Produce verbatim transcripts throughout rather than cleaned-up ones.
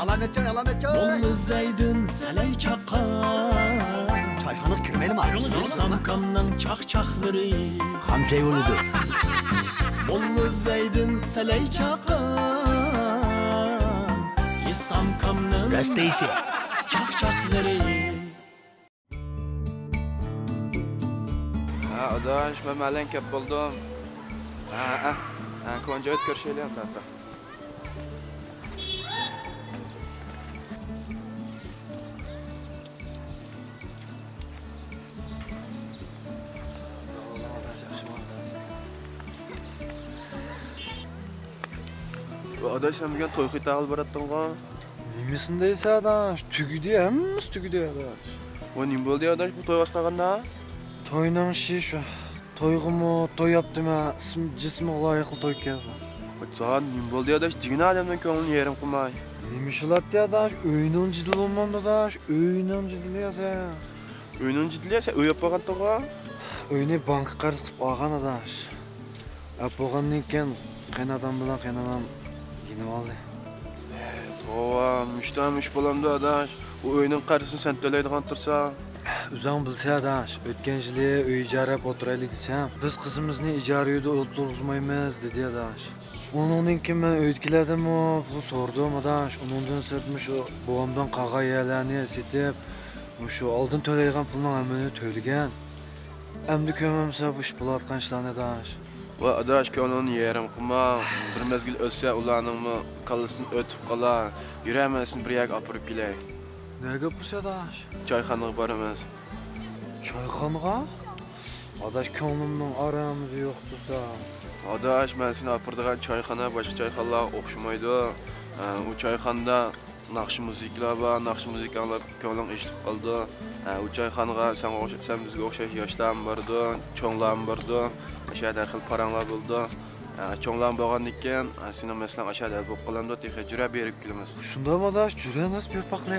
ئالامەتچان، ئالامەتچان. موللا زەيدىن سەلەي چاققان. چايخانىغا كىرمەيلىما؟ ئىسامكامنىڭ چاقچاقلىرى. خام چاي بولىدۇ. موللا زەيدىن سەلەي چاققان. ئىسامكامنىڭ راست دەيسەن. چاقچاقلىرى. ھە، ئاداش، مەن مەلەن كەپ بولدۇم. ھە، ھە، ھە، كونجايت كۆرۈشەيلى، ئەمدى. ئاداش، سەن بۈگۈن توي خېتى ئالىپ باراتتىڭغۇ؟ نېمىسىنى دەيسەن، ئاداش؟ تۈگىدى، ھەممىسى تۈگىدى، ئاداش. ۋاي، نېمە بولدى، ئاداش، بۇ توي باشلىغاندا؟ توينىڭ ئىشى شۇ. تويغىمۇ توي ياپتىمەن، ئىسمى جىسمىغا لايىقلا توي ئىكەن بۇ. ۋاي، جان، نېمە بولدى، ئاداش؟ دېگىنە ئادەمنىڭ كۆڭلىنى يېرىم قىلماي. نېمە ئىش بولاتتى، ئاداش؟ ئۆينىڭ جېدىلى بولمامدۇ، ئاداش؟ ئۆينىڭ جېدىلى يا سەن. ئۆينىڭ جېدىلى يا سەن؟ ئۆي ئاپ بولغانتىڭغۇ؟ ئۆينى بانكا قەرز قىلىپ ئالغان، ئاداش. ئاپ بولغاندىن كېيىن قېيىنئاتام بىلەن قېيىنئانام يېنىۋالدى. توۋا، مۇشتام ئىش بولامدۇ، ئاداش؟ ئۇ ئۆينىڭ قەرزىنى سەن تۆلەيدىغان تۇرساڭ. ئۆزۈڭ بىلىسەن، ئاداش. ئۆتكەن يىلى ئۆي ئىجارە ئېلىپ ئولتۇرايلى دېسەم، بىز قىزىمىزنى ئىجارە ئۆيدە ئولتۇرغۇزمايمىز، دېدى، ئاداش. ئۇنىڭدىن كېيىن مەن ئۆيدىكىلەردىنمۇ پۇل سورىدىم، ئاداش. ئۇنىڭدىن سىرت مۇشۇ بوۋامدىن قالغان يەرلەرنى سېتىپ، مۇشۇ ئالدىن تۆلەيدىغان پۇلنىڭ ھەممىنى تۆلىگەن. ئەمدى كۆرمەمسە بۇ ئىش بولۇۋاتقان ئىشلارنى، ئاداش. ۋاي ئاداش، كۆڭلۈڭنى يېرىم قىلما. بىر مەزگىل ئۆتسە ئۇلارنىڭمۇ كاللىسىدىن ئۆتۈپ قالار. يۈرە، مەن سېنى بىر يەرگە ئاپىرىپ كېلەي. نەگە ئاپىرىسەن، ئاداش؟ چايخانىغا بارىمىز. چايخانىغا؟ ئاداش، كۆڭلۈمنىڭ ئارامىدا يوق تۇرسا. ئاداش، مەن سېنى ئاپىرىدىغان چايخانا باشقا چايخانىلارغا ئوخشىمايدۇ. ھە، ئۇ چايخانىدا ناخشا مۇزىكىلار بار، ناخشا مۇزىكا ئاڭلاپ كۆڭلۈڭ ئېچىلىپ قالىدۇ. ھە، ئۇ چايخانىغا سەن ئوخشا-، سەن بىزگە ئوخشاش ياشلارمۇ بارىدۇ، چوڭلارمۇ بارىدۇ. ئاشۇ يەردە ھەر خىل پاراڭلار بولىدۇ. ھە، چوڭلارمۇ بولغاندىن كېيىن، ھە، سېنىڭ مەسىلەڭ ئاشۇ يەردە ھەل بولۇپ قالامدۇ، تېخى جۈرە بېرىپ كېلىمىز. شۇنداقمۇ ئاداش؟ جۈرە نېسىپ بېرىپ باقلى.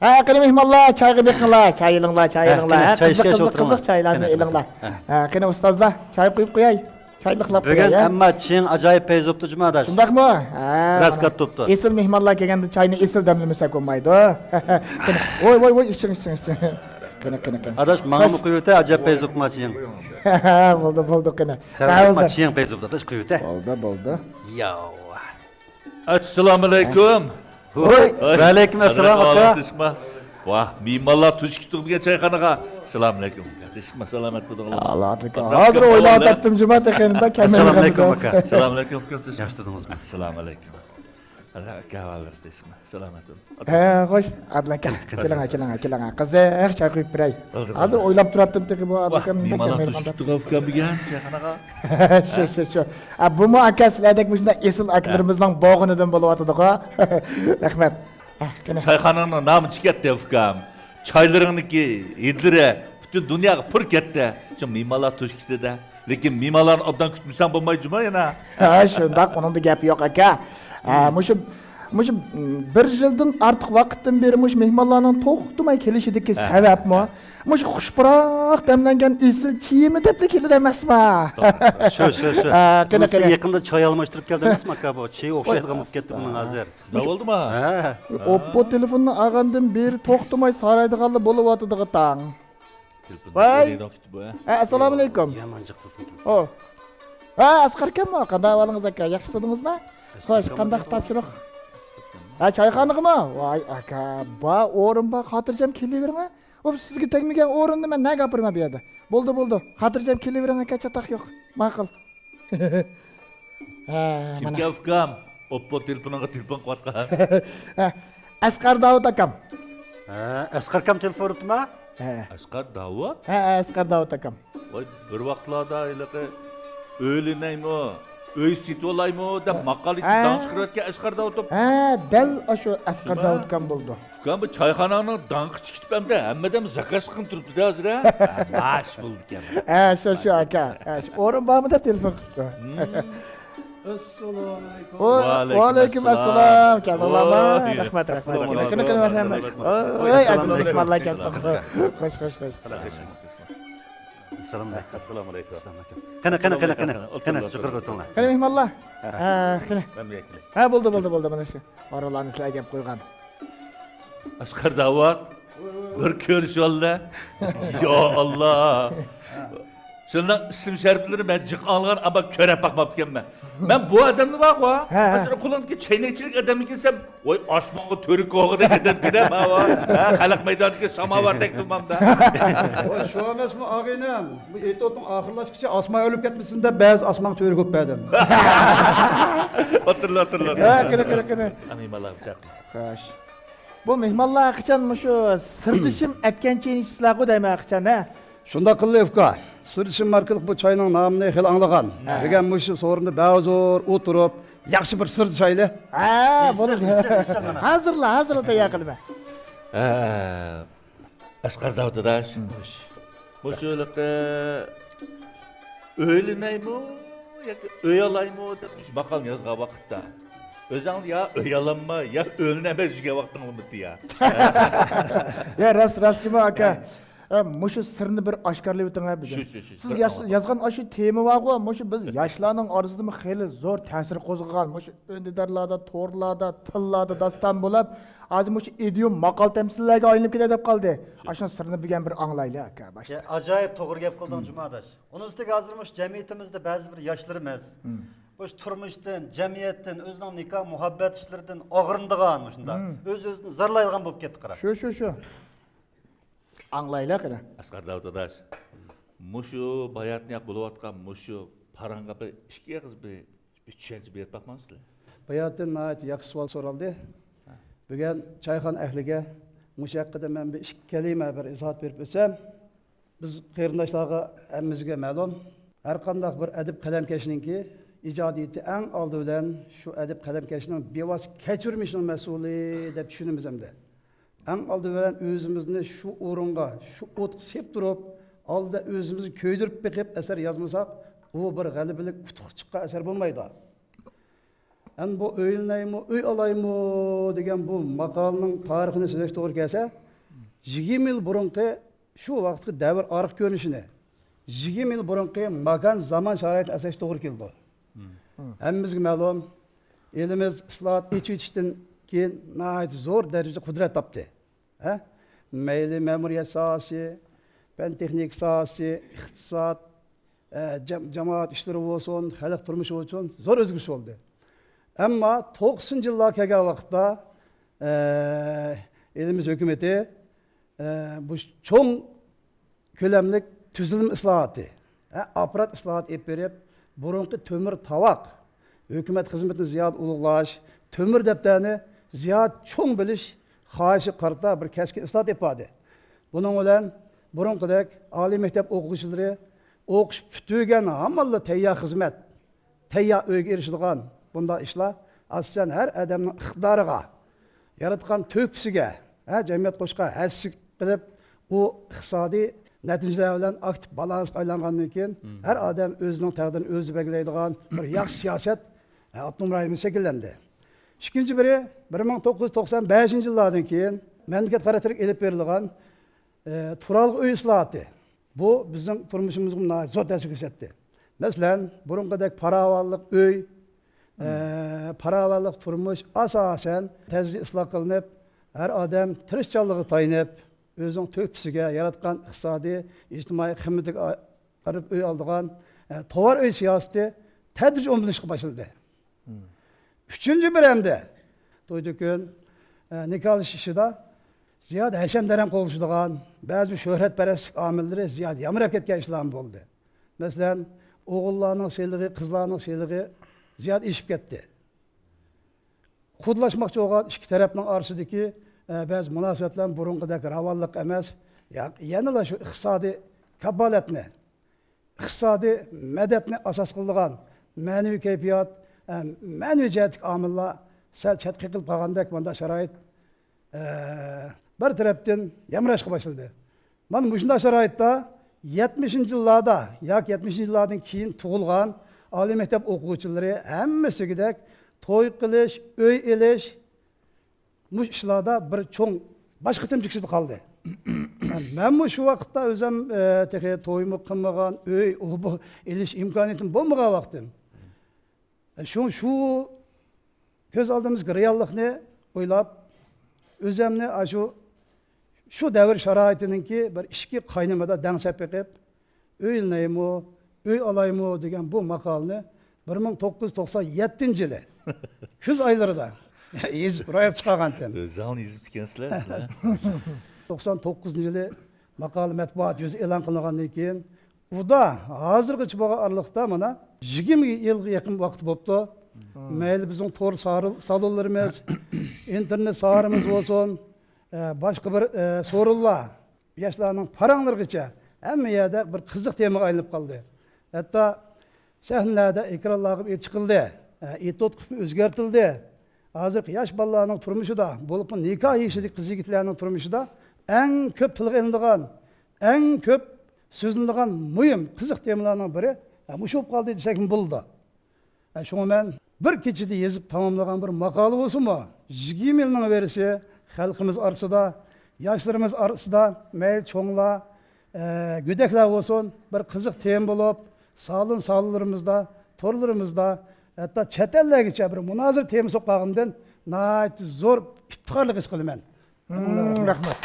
ھە، قېنى مېھمانلار، چايغا بېقىڭلار، چاي ئېلىڭلار، چاي ھە، ئېلىڭلار. قېنى، ھە، چاي قىزىق، ئىچكەچ قىزىق، ئولتۇرۇڭلار. قىزىق چايلارنى قېنى، ئېلىڭلار. قېنى. ھە. ھە، قېنى ئۇستازلار، چاي قۇيۇپ قوياي. چايلىقلاپ بۈگۈن قوياي، ھە؟ ئەمما چېيىڭ ئاجايىپ پەيز بوپتۇ جۇما ئاداش. شۇنداقمۇ؟ ھە، بىراز مانا. كاتتا بوپتۇ. ئېسىل مېھمانلار كەلگەندە چاينى ئېسىل دەملىمىسەك بولمايدۇ. قېنى، ۋوي، ۋوي، ۋوي، ئىچىڭ، ئىچىڭ، ئىچىڭ. قېنى، قېنى، قېنى. ئاداش، ماڭىمۇ قويۇۋېتە، ئاجايىپ پەيز بوپتۇ چېيىڭ. بولدى، بولدى، قېنى. سەن ھە، قويما، ھازىر. چېيىڭ پەيز بوپتۇ ئاداش، قويۇۋېتە. بولدى، بولدى. ياۋ. ئەسسالامۇئەلەيكۇم. ھوي، ۋەئەلەيكۇم ئەسسالام، ئاكا. ۋاھ، مېھمانلار توشۇپ كېتىپتۇ بۈگۈن چايخانىغا. ئەسسالامۇئەلەيكۇم. سالامەت تۇردۇڭلارمۇ؟ ھازىر ئويلاۋاتاتتىم جۇما تېخى، كەلمەيدىغان. ئەسسالامۇئەلەيكۇم، ئاكا. ئەسسالامۇئەلەيكۇم، ئاكا. ياخشى تۇردىڭىزمۇ؟ ئەسسالامۇئەلەيكۇم. ئاكا، سالامەت بولۇڭ. ھە، خوش، ئادىل ئاكا. كېلىڭە، كېلىڭە، كېلىڭە. قىزىق چاي قۇيۇپ بېرەي. بولدى، ھازىر بولدى. ئويلاپ تۇراتتىم تېخى بۇ ئادىل ئاكام مېھمانلار كەلمەيدىغان توشۇپ دەپ. كېتىپتۇ، ئۇكام، بۈگۈن چايخانىغا. شۇ، شۇ، شۇ. ئا، بۇمۇ ئاكا سىلەردەك مۇشۇنداق ئېسىل ئاكىلىرىمىزنىڭ بوغۇنىدىن بولۇۋاتىدىغۇ. رەھمەت. ھە، قېنى. چايخانىنىڭ نامى چىقاتتى، ئۇكام. چايلىرىڭنىڭكى ھىدلىرى پۈتۈن دۇنياغا پۇر كەتتى. شۇ مېھمانلار توشۇپ كېتىدۇ. لېكىن مېھمانلارنى ئوبدان كۈتمىسەڭ بولمايدۇ جۇما يەنە. ھە، شۇنداق، ئۇنىڭدا گەپ يوق، ئاكا. ھە، مۇشۇ، مۇشۇ، م، بىر يىلدىن ئارتۇق ۋاقىتتىن بېرى مۇشۇ مېھمانلارنىڭ توختىماي كېلىشىدىكى ھە. سەۋەبمۇ مۇشۇ خۇش پۇراق دەملەنگەن ئېسىل چېيىمنى دەپلا كېلىدۇ ئەمەسما؟ شۇ، شۇ، شۇ. ھە، قېنى، قېنى. يېقىندا چاي ئالماشتۇرۇپ كەلدى ئەمەسما، ئاكا، بۇ چېيى ئوخشايدىغان بولۇپ كەتتى بۇنىڭ ھازىر. شۇنداق بولدىما؟ ھە. ئوپپو تېلېفوننى ئالغاندىن بېرى توختىماي سارايدىغانلا بولۇۋاتىدىغۇ تاڭ. ۋاي. ھە، ئەسسالامۇئەلەيكۇم. يامان جىق تېلېفون. ئو. ھە، ئەسقەر ئاكاممۇ؟ قانداق ئەھۋالىڭىز، ئاكا؟ ياخشى تۇردىڭىزما؟ خوش، قانداق تاپشۇرۇق؟ ھە، چايخانىغىمۇ؟ ۋاي، ئاكا، بار ئورۇن بار، خاتىرجەم كېلىۋېرىڭ، ھە. ئۇ سىزگە تەگمىگەن ئورۇننى مەن نەگە ئاپىرىمەن بۇ يەردە؟ بولدى، بولدى. خاتىرجەم كېلىۋېرىڭ، ئاكا، چاتاق يوق. ماقۇل. ھە، مانا. كىمكەن ئۇكام؟ ئوپپو تېلېفونۇڭغا تېلېفون قىلىۋاتقان. ھە، ئەسقەر داۋۇت ئاكام. ھە، ئەسقەر ئاكام تېلېفون ئۇرۇپتىما؟ ھە. ئەسقەر داۋۇت؟ ھە، ھە، ئەسقەر داۋۇت ئاكام. ۋاي، بىر ۋاقىتلاردا ھېلىقى ئۆيلىنەيمۇ، ئۆي سېتىۋالايمۇ دەپ ھە. ماقالە ئىچىدە ھە. داڭ چىقىرىۋەتكەن ئەسقەر داۋۇت ئۇكام. ھە، دەل ئاشۇ ئەسقەر داۋۇت ئۇكام بولىدۇ. ئۇكام، بۇ چايخاناڭنىڭ داڭقى چىقىپ ئەمدى ھەممە ئادەم زاكاز قىلىپ تۇرۇپتۇ ھازىر، ھە؟ ھە، ماش بولىدىكەن. ھە، شۇ، شۇ، ئاكا. ھە، شۇ، ئورۇن بارمۇ دەپ تېلېفون قىپتۇ. ئەسسالامۇئەلەيكۇم. ۋەئەلەيكۇم ئەسسالام. كەلدىڭلارمۇ؟ رەھمەت، رەھمەت، رەھمەت. قېنى، قېنى، مەرھەمەت. ئەي، ئەزىز مېھمانلار كەلدى. خوش، خوش، خوش. ئەسسالامۇ ئەلەيكۇم. ئەسسالامۇ ئەلەيكۇم. قېنى، قېنى، قېنى، قېنى. ئەسسالامۇ ئەلەيكۇم. قېنى، ئولتۇرۇڭلار، يۇقىرىغا ئولتۇرۇڭلار. قېنى، مېھمانلار. ھە، قېنى. ھە، بولدى، بولدى، بولدى، مانا شۇ. ئورۇنلارنى سىلەرگە ئەپ قويغان. ئەسقەر داۋۇت، بىر كۆرۈشۈۋالدى. يا ئاللا. شۇنداق ئىسىم شەرىپلىرى مەن جىق ئاڭلىغان، ئەمما كۆرۈپ باقماپتىكەنمەن. مەن بۇ ئادەمنى بارغۇ، ھە، ھە. مەسىلەن، قولۇمدىكى چەينەكچىلىك ئادەمنى كۆرسەم، ۋاي، ئاسمانغا تۆرە كوغىدەك ئادەمكەن-دە، ماۋۇ. ھە، خەلق مەيدانىدىكى ساماۋاردەك تۇرمامدا. ۋاي، شۇ ئەمەسمۇ، ئاغىنەم؟ بۇ ئېتوتنىڭ ئاخىرلاشقىچە ئاسمان ئۆرۈلۈپ كەتمىسۇن دەپ، بەزى ئاسمانغا تۆرە كوپ بەردىم. ئولتۇرلا، ئولتۇرلا. ھە، قېنى، قېنى، قېنى. ئەمىن، مالا، خوش. بۇ مېھمانلار قاچان مۇشۇ سىردىشىم ئەتكەن چېيىنى ئىچسىلەرغۇ دەيمەن قاچان، ھە؟ شۇنداق قىلدى، ئۇكا. سىردىشىم ئارقىلىق بۇ چاينىڭ نامىنى خېلى ئاڭلىغان. ھە. بۈگۈن مۇشۇ سورۇندا بەزور ئولتۇرۇپ، ياخشى بىر سىردىشايلى. ھە، بولىدۇ. ھازىرلا، ھازىرلا تەييار قىلىمەن. ھە، ئەسقەر داۋۇت ئاداش. مۇشۇ ھېلىقى ئۆيلىنەيمۇ ياكى ئۆي ئالايمۇ دەپ مۇشۇ ماقالىنى يازغان ۋاقىتتا، ئۆزۈڭ يا ئۆي ئالالماي، يا ئۆيلىنەلمەي يۈرگەن ۋاقتىڭ بولمىدى يا؟ يا، راست، راست جۇمۇ ئاكا. ھە. ئە، مۇشۇ سىرنى بىر ئاشكارىلاپ ئۆتۈڭ ھە بۈگۈن. شۇ، شۇ، شۇ. سىز بىر ياش-، ئاڭلىتىڭ. يازغان ئاشۇ تېما بارغۇ، مۇشۇ بىز ياشلارنىڭ ئارىسىدىمۇ خېلى زور تەسىر قوزغىغان، مۇشۇ ئۈندىدارلاردا، تورلاردا، تىللاردا داستان بولۇپ، ھازىر مۇشۇ ئىدىيوم ماقال تەمسىللەرگە ئايلىنىپ كېتە دەپ قالدى. شۇ. ئاشۇنىڭ سىرىنى بۈگۈن بىر ئاڭلايلى ئاكا، باشلىق. يا، ئاجايىپ توغرا گەپ قىلدىڭ، جۇماداش. ئۇنىڭ ئۈستىگە ھازىر مۇشۇ جەمئىيىتىمىزدە بەزى بىر ياشلىرىمىز مۇشۇ تۇرمۇشتىن، جەمئىيەتتىن، ئۆزىنىڭ نىكاھ مۇھەببەت ئىشلىرىدىن ئاغرىنىدىغان، مۇشۇنداق ئۆز-ئۆزىدىن زارلايدىغان بولۇپ كەتتى، قارا. شۇ، شۇ، شۇ. ئاڭلايلى قېنى. ئەسقەر داۋۇت ئاداش، مۇشۇ باياتىن ياق بولۇۋاتقان مۇشۇ پاراڭغا بىر ئىككى ئېغىز بىر چۈشەنچە بېرىپ باقمامسىلەر؟ باياتىن ناھايىتى ياخشى سوئال سورالدى. ھە. بۈگۈن چايخانا ئەھلىگە مۇشۇ ھەققىدە مەن بىر ئىككى كەلىمە بىر ئىزاھات بېرىپ ئۆتسەم، بىز قېرىنداشلارغا ھەممىمىزگە مەلۇم، ھەرقانداق بىر ئەدىب قەلەمكەشنىڭكى ئىجادىيىتى ئەڭ ئالدى بىلەن شۇ ئەدىب قەلەمكەشنىڭ بىۋاسىتە كەچۈرمىشىنىڭ مەسئۇلى دەپ چۈشىنىمىز ئەمدى. ئەڭ ئالدى بىلەن ئۆزىمىزنى شۇ ئورۇنغا، شۇ ئوتقا سېلىپ تۇرۇپ، ئالدىدا ئۆزىمىزنى كۆيدۈرۈپ بېقىپ ئەسەر يازمىساق، ئۇ بىر غەلىبىلىك ئۇتۇققا چىققان ئەسەر بولمايدۇ. ئەمدى بۇ ئۆيلىنەيمۇ، ئۆي ئالايمۇ دېگەن بۇ ماقالىنىڭ تارىخىنى سۆزلەش توغرا كەلسە، يىگىرمە يىل بۇرۇنقى شۇ ۋاقىتقى دەۋر ئارقا كۆرۈنۈشىنى، يىگىرمە يىل بۇرۇنقى ماكان زامان شارائىتىنى ئەسلەش توغرا كېلىدۇ. ھەممىمىزگە مەلۇم، ئېلىمىز ئىسلاھات، ئېچىۋېتىشتىن كېيىن ناھايىتى زور دەرىجىدە قۇدرەت تاپتى. ھە؟ مەيلى مەمۇرىيەت ساھەسى، پەن تېخنىكا ساھەسى، ئىقتىساد، ئە، جام-، جامائەت ئىشلىرى بولسۇن، خەلق تۇرمۇشى بولسۇن، زور ئۆزگىرىش بولدى. ئەمما توقسىنىنچى يىللارغا كەلگەن ۋاقىتتا، ئە، ئېلىمىز ھۆكۈمىتى، ئە، بۇ چوڭ كۆلەملىك تۈزۈلمە ئىسلاھاتى، ھە، ئاپپارات ئىسلاھاتى ئېلىپ بېرىپ، بۇرۇنقى تۆمۈر تاۋاق، ھۆكۈمەت خىزمىتىنى زىيادە ئۇلۇغلاش، تۆمۈر دەپتەرنى زىيادە چوڭ بىلىش خاھىشىغا قارىتا بىر كەسكىن ئىسلاھات ئېلىپ باردى. بۇنىڭ بىلەن بۇرۇنقىدەك ئالىي مەكتەپ ئوقۇغۇچىلىرى ئوقۇش پۈتتۈرگەن ھامانلا تەييار خىزمەت، تەييار ئۆيگە ئېرىشىدىغان بۇنداق ئىشلار ئاساسەن ھەر ئادەمنىڭ ئىقتىدارىغا، ياراتقان تۆھپىسىگە، ھە، جەمئىيەت قوشقان ھەسسىسىگە قىلىپ، ئۇ ئىقتىسادىي نەتىجىلەر بىلەن ئاكتىپ بالانسقا ئايلانغاندىن كېيىن، ھەر ئادەم ئۆزىنىڭ تەقدىرىنى ئۆزى بەلگىلەيدىغان بىر ياخشى سىياسەت، ھە، ئاپتونوم رايونىمىزدا شەكىللەندى. ئىككىنچى بىرى، بىر مىڭ توققۇز يۈز توقسان بەشىنچى يىللاردىن كېيىن مەملىكەت خاراكتېرلىك ئېلىپ بېرىلغان، ئە، تۇرالغۇ ئۆي ئىسلاھاتى. بۇ بىزنىڭ تۇرمۇشىمىزغا ناھايىتى زور تەسىر كۆرسەتتى. مەسىلەن، بۇرۇنقىدەك پاراۋانلىق ئۆي، ئە، پاراۋانلىق تۇرمۇش ئاساسەن تەدرىجىي ئىسلاھ قىلىنىپ، ھەر ئادەم تىرىشچانلىقىغا تايىنىپ، ئۆزىنىڭ تۆھپىسىگە، ياراتقان ئىقتىسادىي، ئىجتىمائىي قىممىتىگە ئا-، قاراپ ئۆي ئالىدىغان، ئە، تاۋار ئۆي سىياسىتى تەدرىجىي ئومۇملىشىشقا باشلىدى. ئۈچىنچى بىر ئەمدى، توي-تۆكۈن، ئە، نىكاھلىشىش ئىشىدا زىيادە ھەشەم-دەرەم قوغلىشىدىغان، بەزى بىر شۆھرەتپەرەسلىك ئامىللىرى زىيادە يامراپ كەتكەن ئىشلارمۇ بولدى. مەسىلەن، ئوغۇللارنىڭ سىيلىقى، قىزلارنىڭ سىيلىقى زىيادە ئېشىپ كەتتى. قۇدىلاشماقچى بولغان ئىككى تەرەپنىڭ ئارىسىدىكى، ئە، بەزى مۇناسىۋەتلەر بۇرۇنقىدەك راۋانلىق ئەمەس، يا-، يەنىلا شۇ ئىقتىسادىي كاپالەتنى، ئىقتىسادىي مەدەتنى ئاساس قىلىدىغان مەنىۋى كەيپىيات، ئە، مەنىۋى جەھەتتىكى ئامىللار سەل چەتكە قېقىلىپ قالغاندەك مۇنداق شارائىت، ئە، بىر تەرەپتىن يامراشقا باشلىدى. مانا مۇشۇنداق شارائىتتا يەتمىشىنچى يىللاردا ياكى يەتمىشىنچى يىللاردىن كېيىن تۇغۇلغان ئالىي مەكتەپ ئوقۇغۇچىلىرى ھەممىسىگىدەك توي قىلىش، ئۆي ئېلىش، مۇشۇ ئىشلاردا بىر چوڭ باش قېتىمچە ئىچىدە قالدى. مەنمۇ شۇ ۋاقىتتا ئۆزۈم، ئە، تېخى تويمۇ قىلمىغان، ئۆي، ئۇ، بۇ ئېلىش ئىمكانىيىتىم بولمىغان ۋاقتىم. شۇ، شۇ كۆز ئالدىمىزدىكى رېئاللىقنى ئويلاپ، ئۆزۈمنى ئاشۇ، شۇ دەۋر شارائىتىنىڭكى بىر ئىچكى قاينىمىدا دەڭسەپ بېقىپ، ئۆيلىنەيمۇ، ئۆي ئالايمۇ دېگەن بۇ ماقالىنى بىر مىڭ توققۇز يۈز توقسان يەتتىنچى يىلى كۈز ئايلىرىدا يېزىپ، راياپ چىقارغانتىم. ئۆزۈڭلار يېزىپتىكەنسىلەر. توقسان توققۇزىنچى يىلى ماقالە مەتبۇئات يۈزى ئېلان قىلىنغاندىن كېيىن، ئۇدا ھازىرغىچە بولغان ئارىلىقتا مانا يىگىرمە يىلغا يېقىن ۋاقىت بوپتۇ. مەيلى بىزنىڭ تور سارۇ-، سالونلىرىمىز، ئىنتېرنېت سارىمىز بولسۇن، ئە، باشقا بىر، ئە، سورۇنلار، ياشلارنىڭ پاراڭلىرىغىچە ھەممە يەردە بىر قىزىق تېمىغا ئايلىنىپ قالدى. ھەتتا سەھنىلەردە ئېكرانلارغا ئېلىپ چىقىلدى. ئېتيۇد قىلىپ ئۆزگەرتىلدى. ھازىرقى ياش بالىلارنىڭ تۇرمۇشىدا، بولۇپمۇ نىكاھ يېشىدىكى قىز يىگىتلەرنىڭ تۇرمۇشىدا ئەڭ كۆپ تىلغا ئېلىنىدىغان، ئەڭ كۆپ سۆزلىنىدىغان مۇھىم، قىزىق تېمىلارنىڭ بىرى، ھە، مۇشۇ بولۇپ قالدى دېسەكمۇ بولىدۇ. ھە، شۇڭا مەن بىر كېچىدە يېزىپ تاماملىغان بىر ماقالە بولسىمۇ، يىگىرمە يىلنىڭ بېرىسى خەلقىمىز ئارىسىدا، ياشلىرىمىز ئارىسىدا، مەيلى چوڭلار، ئە، گۆدەكلەر بولسۇن، بىر قىزىق تېما بولۇپ، سالون-سالونلىرىمىزدا، تورلىرىمىزدا، ھەتتا چەت ئەللەرگىچە بىر مۇنازىرە تېمىسى بولۇپ قالغىنىدىن ناھايىتى زور ئىپتىخارلىق ھېس قىلىمەن. مىڭ رەھمەت.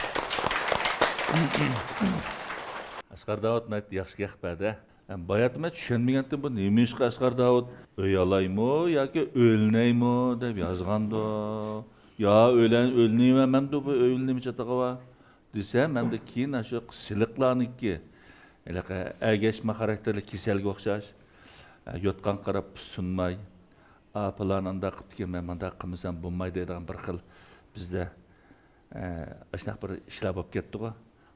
ئەسقەر داۋۇت ناھايىتى ياخشى گەپ قىپتۇ. باياتىن مەن چۈشەنمىگەنتىم، بۇ نېمە ئىشقا ئەسقەر داۋۇت ئۆي ئالايمۇ ياكى ئۆيلىنەيمۇ دەپ يازغاندۇ؟ يا ئۆيلەن-، ئۆيلىنىۋەرمەمدۇ بۇ ئۆيلىنىمە چاتىقىغا دېسەم، ئەمدى كېيىن شۇ سېلىقلارنىڭكى ھېلىقى ئەگەشمە خاراكتېرلىك كېسەلگە ئوخشاش، يوتقان قاراپ سۇنماي، ئا، پالان ئانداق قىپتىكەن، مەن مانداق قىلمىسام بولمايدۇ دەيدىغان بىر خىل بىزدە، ئە، ئاشۇنداق بىر ئىشلار بولۇپ كەتتىغۇ.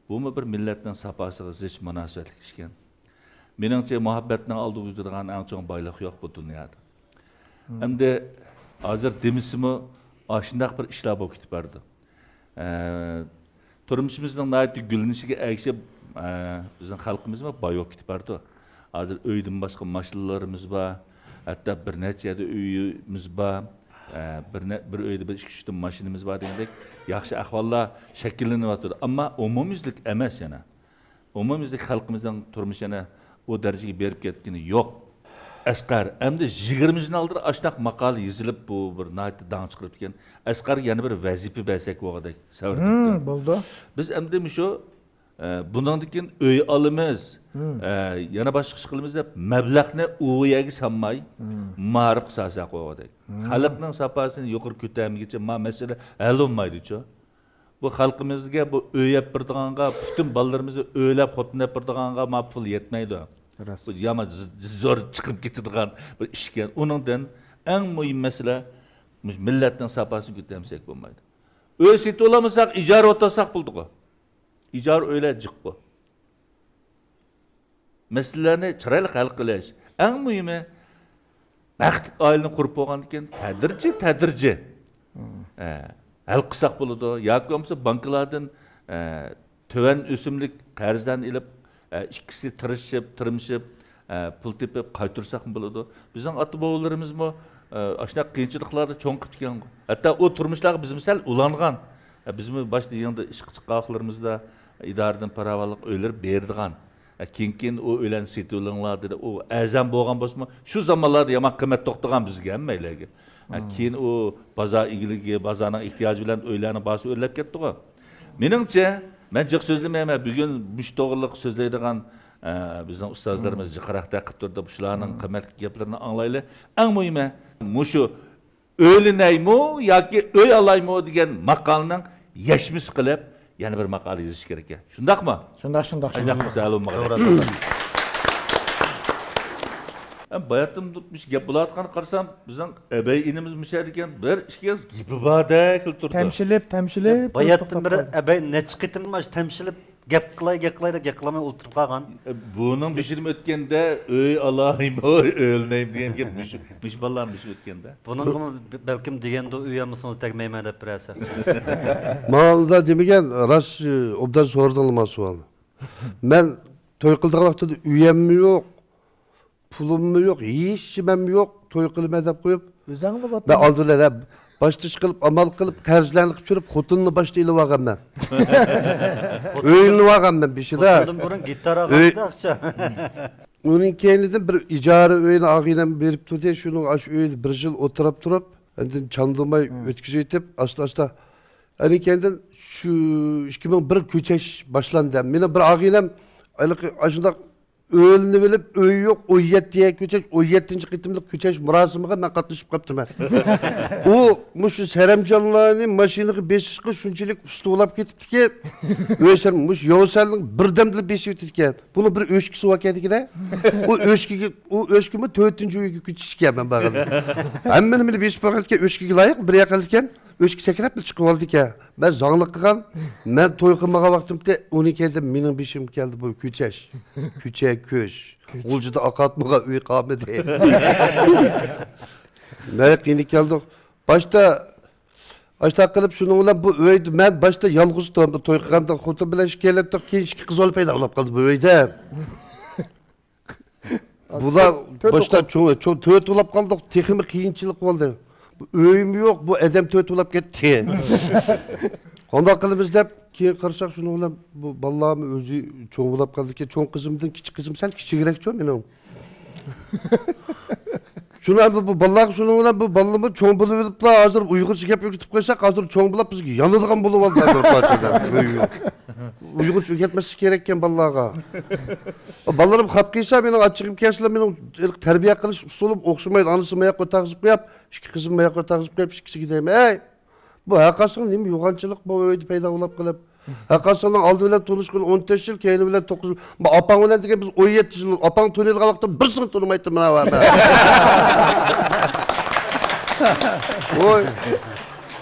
بۇمۇ بىر مىللەتنىڭ ساپاسىغا زىچ مۇناسىۋەتلىك ئىشكەن. مېنىڭچە، مۇھەببەتنىڭ ئالدىغا يۈرىدىغان ئەڭ چوڭ بايلىق يوق بۇ دۇنيادا. ئەمدى ھازىر دېمىسىمۇ، ئاشۇنداق بىر ئىشلار بولۇپ كېتىپ بارىدۇ. ئە، تۇرمۇشىمىزنىڭ ناھايىتى گۈللىنىشىگە ئەگىشىپ، ئە، بىزنىڭ خەلقىمىزمۇ باي بولۇپ كېتىپ بارىدۇ. ھازىر ئۆيدىن باشقا ماشىنىلىرىمىز بار، ھەتتا بىر نەچچە يەردە ئۆيىمىز بار، ئە، بىر نە-، بىر ئۆيدە بىر ئىككى، ئۈچ ماشىنىمىز بار دېگەندەك ياخشى ئەھۋاللار شەكىللىنىۋاتىدۇ. ئەمما ئومۇميۈزلۈك ئەمەس يەنە. ئومۇميۈزلۈك خەلقىمىزنىڭ تۇرمۇشى يەنە ئۇ دەرىجىگە بېرىپ كەتكىنى يوق. ئەسقەر، ئەمدى يىگىرمە يىلدىن ئالدىن ئاشۇنداق ماقالە يېزىلىپ، بۇ بىر ناھايىتى داڭ چىقىرىپتىكەن. ئەسقەرگە يەنە بىر ۋەزىپە بەرسەك بولغۇدەك سەۋر قىلىپتۇ. بولدى. بىز ئەمدى مۇشۇ، ئە، بۇنىڭدىن كېيىن ئۆي ئالىمىز، ئە، يەنە باشقا ئىش قىلىمىز دەپ مەبلەغنى ئۇ يەرگە سالماي، مائارىپقا سالساق بولغۇدەك. خەلقنىڭ ساپاسىنى يۇقىرى كۆتەرمىگىچە ما مەسىلە ھەل بولمايدۇچۇ. بۇ خەلقىمىزگە بۇ ئۆي ئەپ بېرىدىغانغا، پۈتۈن بالىلىرىمىزنى ئۆيلەپ، خوتۇن ئەپ بېرىدىغانغا ما پۇل يەتمەيدۇ. راست. بۇ يامان ز-، زور چىقىپ كېتىدىغان بىر ئىشكەن. ئۇنىڭدىن ئەڭ مۇھىم مەسىلە، مۇشۇ مىللەتنىڭ ساپاسىنى كۆتەرمىسەك بولمايدۇ. ئۆي سېتىۋالالمىساق، ئىجارە ئولتۇرساق بولىدىغۇ. ئىجارە ئۆيلەر جىققۇ. مەسىلىلەرنى چىرايلىق ھەل قىلىش. ئەڭ مۇھىمى، بەختلىك ئائىلىنى قۇرۇپ بولغاندىن كېيىن تەدرىجىي، تەدرىجىي، ئە، ھەل قىلساق بولىدۇ. ياكى بولمىسا بانكىلاردىن، ئە، تۆۋەن ئۆسۈملۈك قەرزلەرنى ئېلىپ، ئە، ئىككىسى تىرىشىپ، تىرمىشىپ، ئە، پۇل تېپىپ قايتۇرساقمۇ بولىدۇ. بىزنىڭ ئاتا-بوۋىلىرىمىزمۇ، ئە، ئاشۇنداق قىيىنچىلىقلاردا چوڭ قىپتىكەنغۇ. ھەتتا ئۇ تۇرمۇشلارغا بىزمۇ سەل ئۇلانغان. ئە، بىزمۇ باشتا يېڭىدا ئىشقا چىققان ۋاقىتلىرىمىزدا ئىدارىدىن پاراۋانلىق ئۆيلەر بېرىدىغان. ئە، كېيىن، كېيىن ئۇ ئۆيلەرنى سېتىۋېلىڭلار دېدى. ئۇ ئەرزان بولغان بولسىمۇ، شۇ زامانلاردا يامان قىممەت توختىغان بىزگە ھەممەيلەرگە. ئە، كېيىن ئۇ بازار ئىگىلىكى، بازارنىڭ ئېھتىياجى بىلەن ئۆيلەرنىڭ باھاسى ئۆرلەپ كەتتىغۇ. مېنىڭچە، مەن جىق سۆزلىمەيمەن. بۈگۈن مۇشۇ توغرىلىق سۆزلەيدىغان، ئە، بىزنىڭ ئۇستازلىرىمىز جىقراقتا قىلىپ تۇرۇپ، شۇلارنىڭ قىممەتلىك گەپلىرىنى ئاڭلايلى. ئەڭ مۇھىمى، مۇشۇ ئۆيلىنەيمۇ ياكى ئۆي ئالايمۇ دېگەن ماقالىنىڭ يەشمىسى قىلىپ، يەنە بىر ماقالە يېزىش كېرەك ئىكەن. شۇنداقمۇ؟ شۇنداق، شۇنداق، شۇنداق. ھەم باياتتىن مۇشۇ گەپ بولۇۋاتقانغا قارىسام، بىزنىڭ ئەبەي ئىنىمىز مۇشۇ يەردە ئىكەن، بىر ئىككى گېپى باردەك قىلىپ تۇرىدۇ. تەمشىلىپ، تەمشىلىپ باياتتىن توختاپ بېرى قالدى. ئەبەي نەچچە قېتىم مانا شۇ تەمشىلىپ گەپ قىلاي، گەپ قىلاي دەپ گەپ قىلالماي ئولتۇرۇپ قالغان. بۇنىڭ بېشىدىمۇ ئۆتكەندە، ئۆي ئالايمۇ، ئۆيلىنەيمۇ دېگەن گەپ مۇشۇ، مۇشۇ بالىلارنىڭ بېشىدىن ئۆتكەندە. بۇنىڭغىمۇ بەلكىم دېگەندۇ، ئۆي ئالمىسىڭىز تەگمەيمەن دەپ بىرەرسى. ماڭا ئۇنداق دېمىگەن، راست، ئوبدان سورىدىڭلار ماڭا سوئالنى. مەن توي قىلىدىغان ۋاقتىدا ئۆيەممۇ يوق، پۇلۇممۇ يوق، ھېچنېمەممۇ يوق، توي قىلىمەن دەپ قويۇپ. ئۆزۈڭ بولۇپ مەن ئالدى بىلەن، ھە، باشتا ئىش قىلىپ، ئامال قىلىپ، قەرزلەرنى قىلىپ چۈشۈرۈپ، خوتۇننى باشتا ئېلىۋالغانمەن. ئۆيلىنىۋالغانمەن بېشىدا. خوتۇندىن بۇرۇن گىتار ئۆي ئالغاندا ئاقچا. ئۇنىڭ كەينىدىن بىر ئىجارە ئۆينى ئاغىنەم بېرىپ تۇردى. شۇنىڭ ئاشۇ ئۆيدە بىر يىل ئولتۇرۇپ تۇرۇپ، ئاندىن چاندۇرماي ئۆتكۈزۈۋېتىپ، ئاستا-ئاستا. ئاندىن كەينىدىن شۇ ئىككى مىڭ بىر كۆچەش باشلاندى. مېنىڭ بىر ئاغىنەم ھېلىقى ئاشۇنداق ئۆيلىنىۋېلىپ، ئۆيى يوق، ئون يەتتە يەر كۆچەش، ئون يەتتىنچى قېتىملىق كۆچەش مۇراسىمىغا مەن قاتنىشىپ قاپتىمەن. ئۇ مۇشۇ سەرەمجانلارنى ماشىنىغا بېسىشقا شۇنچىلىك ئۇستا بولاپ كېتىپتىكى، ئۆي سەرەم-، مۇشۇ ياۋسەننىڭ بىردەمدىلا بېسىۋېتىدىكەن. بۇنىڭ بىر ئۆچكىسى باركەن دېگىنە. ئۇ ئۆچكىگە، ئۇ ئۆچكىمۇ تۆتىنچى ئۆيگە كۆچۈشكەن مەن بارغاندا. ھەممىنى مېنى بېسىپ بارغاندىكەن، ئۆچكىگە لايىق بىر ياقىدىكەن. ئۆچكە سەكرەپلا چىقىۋالىدىكەن. مەن زاڭلىق قىلغان. مەن توي قىلمىغان ۋاقتىمدا ئۇنىڭ كەينىدىن مېنىڭ بېشىمغا كەلدى بۇ كۆچەش. كۆچە كۆچ. غۇلجىدا ئاقارتمىغان ئۆي قالمىدى. مەن قىينىپ كەلدۇق. باشتا ئاشتاق قىلىپ شۇنىڭ بىلەن بۇ ئۆيدە مەن باشتا يالغۇز تۇرۇپ توي قىلغاندا خوتۇن بىلەن ئىككىلەن تۇرۇپ، كېيىن ئىككى قىز بالا پەيدا بولۇپ قالدى بۇ ئۆيدە. بۇلار تۆت باشتا توقۇپ. چوڭ، چوڭ تۆت بولاپ قالدۇق، تېخىمۇ قىيىنچىلىق بولدى. بۇ ئۆيمۇ يوق، بۇ ئادەم تۆت بولاپ كەتتى. قانداق قىلىمىز دەپ، كېيىن قارىساق، شۇنىڭ بىلەن بۇ بالىلارمۇ ئۆزى چوڭ بولاپ قالدىكەن. چوڭ قىزىمدىن كىچىك قىزىم سەل كىچىكرەكچۇ مېنىڭ. شۇنىڭ بىلەن بۇ بالىلار، شۇنىڭ بىلەن بۇ بالىلىرىمۇ چوڭ بولۇۋېلىپلا، ھازىر ئۇيغۇرچە گەپ ئۆگىتىپ قويساق، ھازىر چوڭ بولاپ بىزگە يانىدىغان بولۇۋالدى ھازىر پارچىدا. ئۆي يوق. ئۇيغۇرچە ئۆگەتمەسلىك كېرەككەن بالىلارغا. بالىلىرىم خاپا قىلسا، مېنىڭ ئاچچىقىم كەلسىلا، مېنىڭ تەربىيە قىلىش ئۇسۇلۇم ئوخشىمايدۇ. ئانىسى ماياققا ئوتاغزىپ قويۇپ، ئىككى قىزىم ماياققا ئوتاغزىپ قويۇپ، ئىككىسىگە دەيمەن، ئەي، بۇ ھەرقايسىڭ نېمە يوغانچىلىق بۇ ئۆيدە پەيدا بولاپ قېلىپ. ھەرقايسىڭنىڭ ئالدى بىلەن تونۇشقىنى ئون تۆت يىل، كەينى بىلەن توققۇز يىل. بۇ ئاپاڭ بىلەن دېگەن بىز ئون يەتتە يىل، ئاپاڭ تونۇيدىغان ۋاقىتتا بىرسىنى تونۇمايتتىم مانا بۇ يەردە. ۋوي.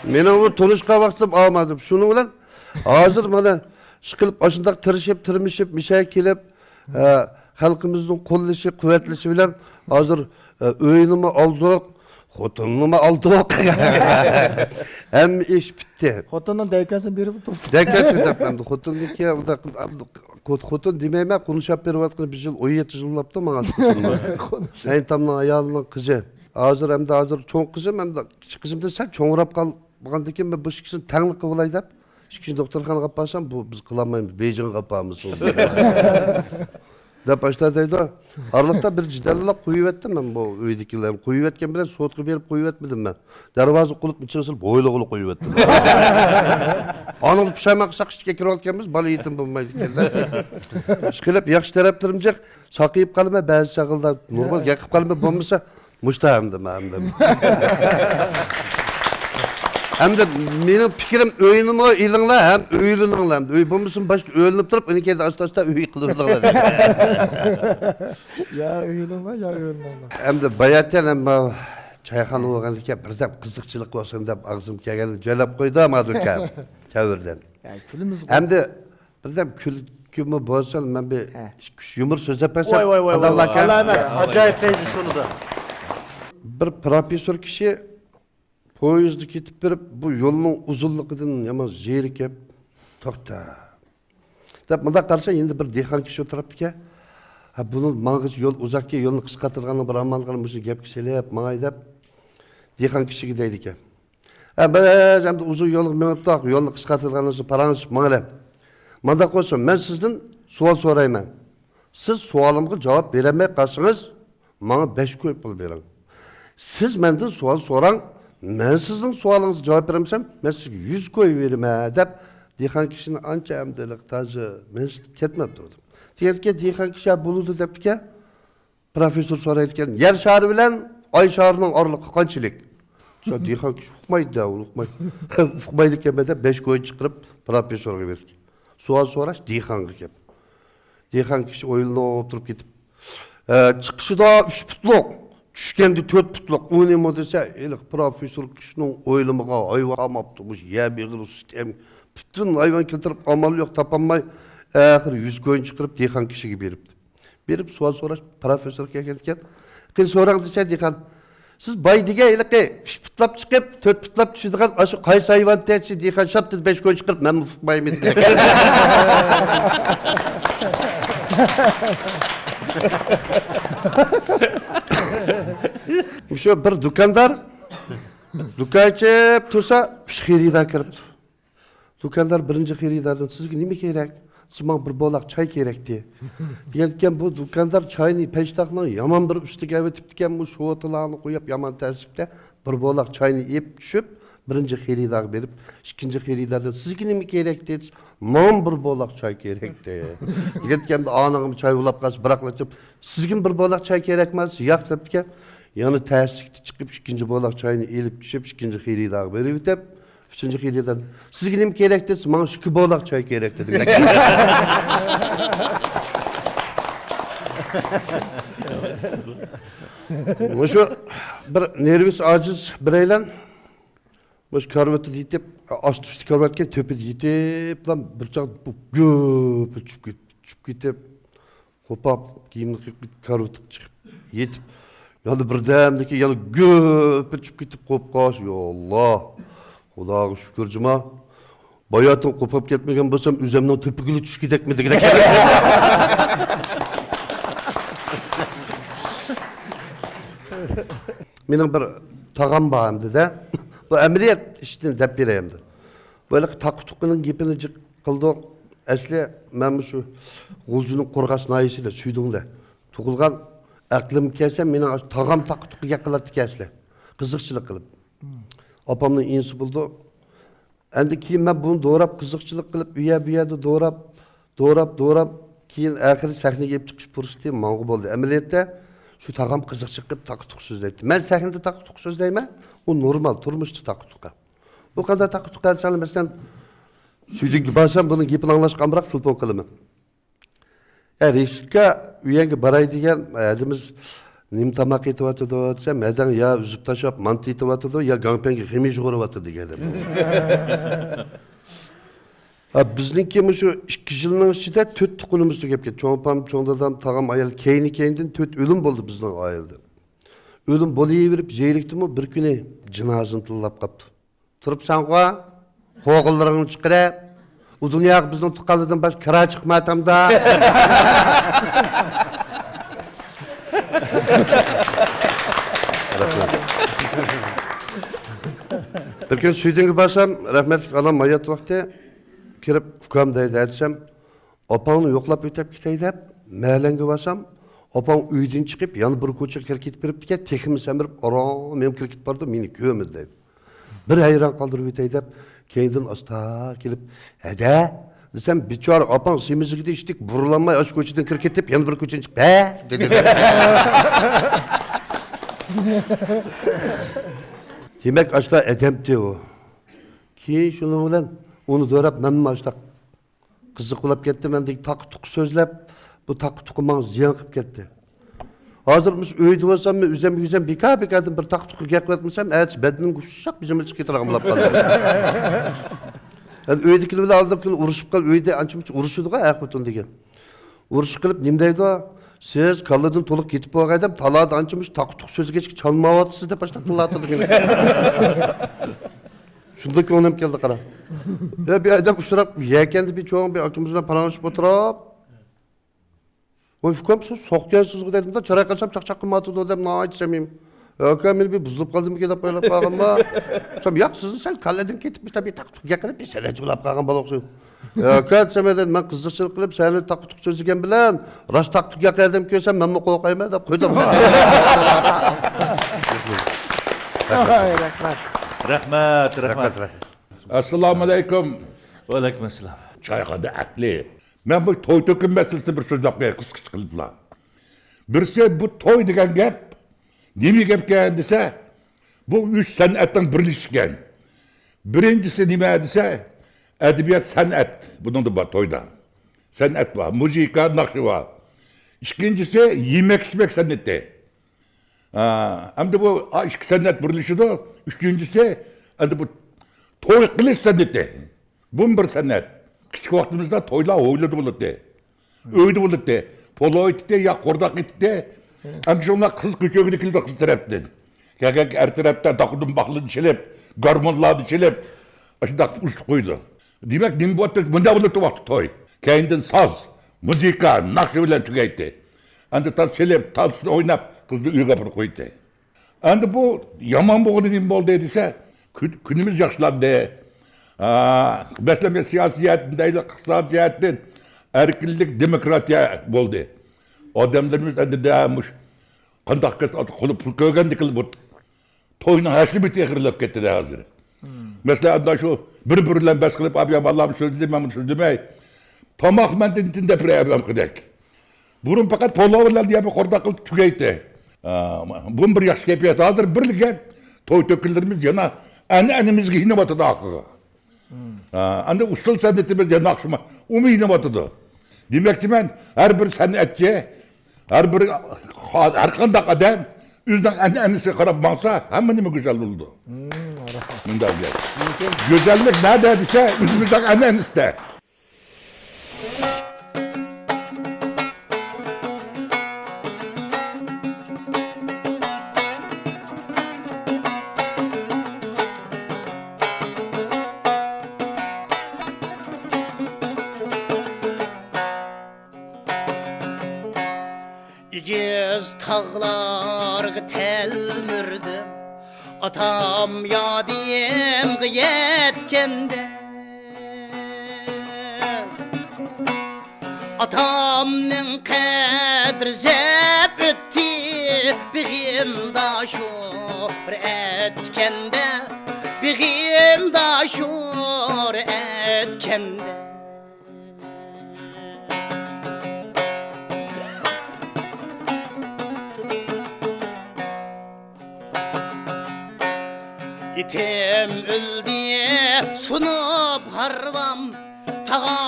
مېنىڭ بۇ تونۇشقان ۋاقتىم ئالمىدىم. شۇنىڭ بىلەن ھازىر مانا ئىشقىلىپ ئاشۇنداق تىرىشىپ، تىرمىشىپ، مىشەگە كېلىپ، ھە، خەلقىمىزنىڭ قوللىشى، قۇۋۋەتلىشى بىلەن ھازىر، ئە، ئۆينىمۇ ئالدۇق، خوتۇننىمۇ ئالدۇق. ھەممە ئىش پۈتتى. خوتۇننىڭ دەيكەنسىنى بېرىپ تۇرسۇن. دەيكەنسىنى دەپ ئەمدى خوتۇننىڭكى ئۇنداق، ئەمدى خوت-، خوتۇن دېمەيمەن، قونشاپ بېرىۋاتقىنى بىر يىل، ئون يەتتە يىل بولاپتۇ ماڭا خوتۇننىڭ. قېيىنتامنىڭ ئايالىنىڭ قىزى. ھازىر ئەمدى، ھازىر چوڭ قىزىم، ئەمدى كىچىك قىزىمدىن سەل چوڭراپ قال-، بولغاندىن كېيىن مەن بۇ ئىككىسىنى تەڭلا قىلىۋالاي دەپ، ئىككىنچى دوختۇرخانىغا ئاپارسام، بۇ، بىز قىلالمايمىز، بېيجىڭغا ئاپارمىسۇن دەپ ئاشۇنداق دەيدۇ. ئارىلىقتا بىر جېدەللىك قويۇۋەتتىم مەن بۇ ئۆيدىكىلەرنى. قويۇۋەتكەن بىلەن سوتقا بېرىپ قويۇۋەتمىدىم مەن. دەرۋازا قۇلۇپنى چىڭ سېلىپ ھويلىغىلا قويۇۋەتتىم. ئانىڭدا پۇشايمان قىلساق ئىچكە كىرىۋاتقانمىز، بالا يېتىم بولمايدىكەنلەر. ئىشقىلىپ ياخشى تەرەپلىرىم جىق، ساقىيىپ قالىمەن بەزى چاغلاردا، نورمال گەپ قىلىپ قالىمەن، بولمىسا مۇشتا ئەمدى مەن ئەمدى. ئەمدى مېنىڭ پىكرىم، ئۆينىمۇ ئېلىڭلار ھەم ئۆيلىنىڭلار ئەمدى. ئۆي بولمىسىمۇ باشتا ئۆيلىنىپ تۇرۇپ، ئۇنىڭ كەينىدىن ئاستا-ئاستا ئۆي قىلىۋېلىڭلار. يا ئۆيلىنىڭلار، يا ئۆيلىنىڭلار. ئەمدى باياتەن ھەم چايخانا بولغاندىكىن بىردەم قىزىقچىلىق بولسۇن دەپ ئاغزىم كەلگەننى جۆلەپ قويدۇم ھازىركەن. تەۋردىن. يا، كۈلىمىز. ئەمدى بىردەم كۈلكىمۇ بولسۇن، مەن بىر ھە. ئىككى ئۈچ يۇمۇر سۆزلەپ بەرسەم، ۋاي، ۋاي، ۋاي، قانداقلاركەن؟ ئالاھىدە، ئاجايىپ پەيزى سۇنىدۇ. بىر پروفېسسور كىشى پويىزدا كېتىپ بېرىپ، بۇ يولنىڭ ئۇزۇنلۇقىدىن يامان زېرىكىپ، توختا دەپ مۇنداق قارىسا، يېنىدا بىر دېھقان كىشى ئولتۇرۇپتىكەن. ھە، بۇنىڭ ماڭغىچە يول ئۇزاقكەن، يولنى قىسقارتىدىغاننىڭ بىر ئامالى قىلىپ، مۇشۇ گەپكە سېلىپ ماڭاي دەپ، دېھقان كىشىگە دەيدىكەن. ھە، بىز ئەمدى ئۇزۇن يولغا مېڭىپتۇق، يولنى قىسقارتىدىغان بولسا پاراڭلىشىپ ماڭىلى. مانداق بولسۇن، مەن سىزدىن سوئال سورايمەن. سىز سوئالىمغا جاۋاب بېرەلمەي قالسىڭىز، ماڭا بەش كوي پۇل بېرىڭ. سىز مەندىن سوئال سوراڭ، مەن سىزنىڭ سوئالىڭىزغا جاۋاب بېرەلمىسەم، مەن سىزگە يۈز كوي بېرىمەن، دەپ، دېھقان كىشىنى ئانچە ئەمدى تازا مەنسىتىپ كەتمەپتۇ. دېگەندىكىن، دېھقان كىشى، ھە، بولىدۇ، دەپتىكەن. پروفېسسور سورايدىكەن، يەر شارى بىلەن ئاي شارىنىڭ ئارىلىقى قانچىلىك؟ شۇ دېھقان كىشى ئۇقمايدۇ، ئۇقمايدۇ. ئۇقمايدىكەنمەن دەپ بەش كوينى چىقىرىپ پروفېسسورغا بېرىدىكەن. سوئال سوراش دېھقانغا گەپ. دېھقان كىشى ئويلىنىپ تۇرۇپ كېتىپ، ئە، چىقىشىدا ئۈچ پۇتلۇق، چۈشكەندە تۆت پۇتلۇق. ئۇ نېمە دېسە، ھېلىقى پروفېسسور كىشىنىڭ ئويلىمىغا ھايۋان قالماپتۇ، مۇشۇ يەم ئېغىر، سۈت ئەم-، پۈتۈن ھايۋان كەلتۈرۈپ ئامال يوق، تاپالماي، ئاخىرى يۈز كوينى چىقىرىپ دېھقان كىشىگە بېرىپتۇ. بېرىپ سوئال سوراش، پروفېسسور كەلگەنىكەن. قېنى سوراڭ دېسە، دېھقان، سىز باي دېگەن ھېلىقى ئۈچ پۇتلاپ چىقىپ، تۆت پۇتلاپ چۈشىدىغان ئاشۇ قايسى ھايۋان دېسە، دېھقان شاپتىدە بەش كوي چىقىرىپ، مەنمۇ ئۇقمايمەن دېگەن. مۇشۇ بىر دۇكاندار دۇكان ئېچىپ تۇرسا، ئۈچ خېرىدار كىرىپتۇ. دۇكاندار بىرىنچى خېرىداردىن، «سىزگە نېمە كېرەك؟» دېسە، «ماڭا بىر بولاق چاي كېرەكتى» دېگەنكەن، بۇ دۇكاندار چاينى پەشتاقنىڭ يامان بىر ئۈستىگە ئەۋېتىپتىكەن، بۇ شوتىلارنى قويۇپ يامان تەسلىكتە بىر بولاق چاينى ئېلىپ چۈشۈپ، بىرىنچى خېرىدارغا بېرىپ، ئىككىنچى خېرىداردىن، «سىزگە نېمە كېرەكتى؟» دېسە، «ماڭا بىر بولاق چاي كېرەكتى» دېگەنكەن، ئانىڭغىمۇ چاي ئۇلاپ قالسا، بىراقلا ئېچىپ، «سىزگىمۇ بىر بولاق چاي كېرەكمۇ؟» دېسە، «ياق» دەپتىكەن. يەنە تەسلىكتە چىقىپ، ئىككىنچى بولاق چاينى ئېلىپ چۈشۈپ، ئىككىنچى خېرىدارغا بېرىۋېتىپ، ئۈچىنچى خېرىدار، «سىزگە نېمە كېرەك؟» دېسە، «ماڭا ئىككى بولاق چاي كېرەك» دېدى. مۇشۇ بىر نېرۋىسى ئاجىز بىرەيلەن، مۇشۇ كارىۋىتىدا يېتىپ، ئاستى ئۈستى كارىۋاتكەن، تۆپىدە يېتىپلا بىر چاغ بۇ گۈپۈر چۈشۈپ كېت-، چۈشۈپ كېتىپ، قوپاپ، كىيىمنى قىيىپ، كارىۋىتىغا چىقىپ يېتىپ، يەنە بىردەمدىن كېيىن يەنە گۈپۈر چۈشۈپ كېتىپ قوپقاچ، يا ئاللا، خۇداغا شۈكۈر جۇما. باياتىن قوپۇپ كەتمىگەن بولسام، ئۆزۈمنىڭ تۆپىگىلا چۈشكۈدەكمۇ دېگۈدەك. مېنىڭ بىر تاغام بار ئەمدىدە. بۇ ئەمەلىيەت ئىشتىن دەپ بېرەي ئەمدى. بۇ ھېلىقى تاقا تۇقىنىڭ گېپىنى جىق قىلدۇق. ئەسلى مەن مۇشۇ غۇلجىنىڭ قورغاس ناھىيەسىدە، سۈيدۈڭدە تۇغۇلغان. ئەقلىمگە كەلسە، مېنىڭ ئاشۇ تاغام تاقا تۇقا گەپ قىلاتتىكەن ئەسلى. قىزىقچىلىق قىلىپ. ئاپامنىڭ ئىنىسى بولىدۇ. ئەندى كېيىن مەن بۇنى دوراپ، قىزىقچىلىق قىلىپ، ئۇ يەر، بۇ يەردە دوراپ، دوراپ، دوراپ، كېيىن ئاخىرى سەھنىگە ئېلىپ چىقىش پۇرسىتى ماڭا بولدى. ئەمەلىيەتتە شۇ تاغام قىزىقچىلىق قىلىپ تاقا تۇقا سۆزلەيتتى. مەن سەھنىدە تاقا تۇقا سۆزلەيمەن، ئۇ نورمال، تۇرمۇشتا تاقا تۇقا. بۇ قانداق تاقا تۇقا دېسەڭلار، مەسىلەن، سۈيدۈڭگە بارسام، بۇنىڭ گېپىنى ئاڭلاشقا ئامراق تېلېفون قىلىمەن. «ئە، رېشىتكا، ئۆيەڭگە باراي دېگەن، ھەدىمىز نېمە تاماق ئېتىۋاتىدۇ؟» دېسەم، «ھەدەڭ يا ئۈزۈپ تاشلاپ مانتا ئېتىۋاتىدۇ، يا گاڭپيەنگە خېمىر يۇغۇرۇۋاتىدۇ» دېگەن. ھە، بىزنىڭكى مۇشۇ ئىككى يىلنىڭ ئىچىدە تۆت تۇغقىنىمىز تۈگەپ كەتتى. چوڭ ئاپام، چوڭ دادام، تاغام، ئايال، كەينى-كەينىدىن تۆت ئۆلۈم بولدى بىزنىڭ ئائىلىدە. ئۆلۈم بولۇۋېرىپ، يەرلىكتىمۇ بىر كۈنى جىنازىنى تىللاپ قاپتۇ. تۇرۇپسەنغۇ، قوغۇنلىرىڭنى چىقىرىپ، ئۇ دۇنياغا بىزنىڭ تۇغقانلاردىن باشقا كىرا چىقمايتامدا. بىر كۈنى سۈيدۈڭگە بارسام، رەھمەتلىك ئانام ھايات ۋاقتى كىرىپ، «ئۇكام» دەيدۇ، دېسەم، «ئاپاڭنى يوقلاپ ئۆتۈپ كېتەي» دەپ، مەھەللەڭگە بارسام، ئاپاڭ ئۆيدىن چىقىپ، يەنە بىر كوچىغا كىرىپ كېتىپ بېرىپتىكەن، تېخىمۇ سەمرىپ، ئاران مېڭىپ كىرىپ كېتىپ بارىدۇ، مېنى كۆرمىدى دەيدۇ. بىر ھەيران قالدۇرۇپ ئۆتەي دەپ، كەينىدىن ئاستا كېلىپ، «ھەدە» دېسەم، بىچارە ئاپاڭ سېمىزلىكىدە ئىشتىك بۇرۇلالماي ئاشۇ كوچىدىن كىرىپ كېتىپ، يەنە بىر كوچىدىن چىقىپ، «ھە» دېدى. دېمەك، ئاشۇنداق ئادەمتى ئۇ. كېيىن شۇنىڭ بىلەن ئۇنى دوراپ، مەنمۇ ئاشۇنداق قىزىق بولاپ كەتتى، مەن دېگەن تاقا تۇقا سۆزلەپ، بۇ تاقا تۇقا ماڭا زىيان قىلىپ كەتتى. ھازىر مۇشۇ ئۆيدە بولسام، مەن ئۆزۈم ئۆزۈم بىكار بىكاردىن بىر تاقا تۇقا گەپ قىلىۋاتمىسام، ئەتىسى بەدىنىم ئۇششاق بىزىمىل چىقىپ كېتىدىغان بولاپ قالدى. يەنى ئۆيدىكىلەر بىلەن ئالدىنقى كۈنى ئۇرۇشۇپ قال، ئۆيدە ئانچە مۇنچە ئۇرۇشىدىغۇ ئەر خوتۇن دېگەن. ئۇرۇشۇپ قېلىپ نېمە دەيدۇ؟ «سىز كاللىدىن تولۇق كېتىپ بولغايدىم، تالادا ئانچە مۇشۇ تاقا تۇقا سۆزلىگەچكە چالماۋاتىسىز» دەپ باشلاپ تىللاۋاتىدۇ مېنى. شۇنداق كۆڭلۈم كەلدى، قارا. يا بىر ئادەم ئۇچراپ، يەكەندە بىر چوڭ بىر ئاكىمىز بىلەن پاراڭلىشىپ ئولتۇرۇپ، «ۋاي ئۇكام، سىز سوقكەنسىزغۇ» دەيدۇ، مۇنداق چىراي قىلسام چاقچاق قىلمايۋاتىدۇ دەپ ناھايىتى سەمىمىي. «ئاكا، مېنى بىر بۇزۇلۇپ قالدىمىكىن دەپ ئويلاپ قالغانما؟» دېسەم، «ياق، سىزنى سەل كاللىدىن كېتىپ، بىر تاقا تۇقا گەپ قىلىپ، بىر سەل ئاجىقلاپ قالغان بولۇقسىز.» «ئاكا» دېسەم، مەن قىزىقچىلىق قىلىپ، سەن تاقا تۇقا سۆزلىگەن بىلەن، راست تاقا تۇقا گەپ قىلدىم كۆرسەم، مەنمۇ قورقايمەن دەپ قويدۇم. رەھمەت، رەھمەت. ئەسسالامۇئەلەيكۇم. ۋەئەلەيكۇم ئەسسالام. چايخانا ئەھلى. مەن بۇ توي تۆكۈن مەسىلىسىنى بىر سۆزلەپ قوياي، قىسقىچە قىلىپلا. بىرسى بۇ توي دېگەن گەپ نېمە گەپكەن دېسە، بۇ ئۈچ سەنئەتنىڭ بىرلىشىشىكەن. بىرىنچىسى نېمە دېسە، ئەدەبىيات، سەنئەت. بۇنىڭدا بار تويدا. سەنئەت بار، مۇزىكا، ناخشا بار. ئىككىنچىسى يېمەك-ئىچمەك سەنئىتى. ھە، ئەمدى بۇ، ئا، ئىككى سەنئەت بىرلىشىدۇ. ئۈچىنچىسى، ئەمدى بۇ توي قىلىش سەنئىتى. بۇمۇ بىر سەنئەت. كىچىك ۋاقتىمىزدا تويلار ھويلىدا بولاتتى. ئۆيدە بولاتتى. پولۇ ئېتەتتى يا قورداق ئېتەتتى. ئەمدى شۇنداق قىز كۆچۈرگىلى كېلىدۇ قىز تەرەپتىن. كەلگەن ئەر تەرەپتە داقۇدۇن باقلىنى چېلىپ، گارمونلارنى چېلىپ، ئاشۇنداق ئۇرۇشۇپ قويىدۇ. دېمەك، نېمە بولاتتى؟ مۇنداق بولاتتى ۋاقتى توي. كەينىدىن ساز، مۇزىكا، ناخشا بىلەن تۈگەيتتى. ئەمدى تاز چېلىپ، تازىسىنى ئويناپ، قىزنى ئۆيگە ئاپىرىپ قوياتتى. ئەمدى بۇ يامان بولغىنى نېمە بولدى دېسە، كۈن-، كۈنىمىز ياخشىلاندى. ھا، مەسىلەن، سىياسىي جەھەتتىن دەيلى، ئىقتىسادىي جەھەتتىن ئەركىنلىك، دېموكراتىيە بولدى. ئادەملىرىمىز ئەمدى دە-، مۇش-، قانداق قىلسا، قولى پۇل كۆرگەندىكىن بۇ توينىڭ ھەسرىتى ئېغىرلاپ كەتتى دە ھازىر. مەسىلەن، ئاندا شۇ بىر-بىرى بىلەن بەس قىلىپ، ئابىيام بالام سۆزلىدى، مەن بۇنى سۆزلىمەي. تاماق مەندىن تىندە بىر ئەۋەم قىدەك. بۇرۇن پەقەت پولۇ بىلەن يەنە بىر قورداق قىلىپ تۈگەيتتى. ئا، بۇمۇ بىر ياخشى كەيپىيات. ھازىر بىرلىككە توي تۆكۈنلىرىمىز يەنە ئەنئەنىمىزگە يېنىۋاتىدۇ ئاخىرى. ئا، ئەمدى ئۇسسۇل سەنئىتىمىز يەنە ئاخشىمى ئۇمۇ يېنىۋاتىدۇ. دېمەكچىمەن، ھەر بىر سەنئەتچى، ھەر بىر، ھەر قانداق ئادەم ئۆزىنىڭ ئەنئەنىسىگە قاراپ ماڭسا، ھەممە نېمە گۈزەل بولىدۇ. مۇنداق گەپ. گۈزەللىك نەدە دېسە، ئۆزىمىزنىڭ ئەنئەنىسىدە. ئېگىز تاغلارغا تەلمۈردۈم، ئاتام يادىمغا يەتكەندە. ئاتامنىڭ قەدرى زەپ ئۆتتى، بېغىمدا شور ئەتكەندە، بېغىمدا شور ئەتكەندە. ئىتىم ئۆلدى سۇنۇپ ھارۋام، تاغا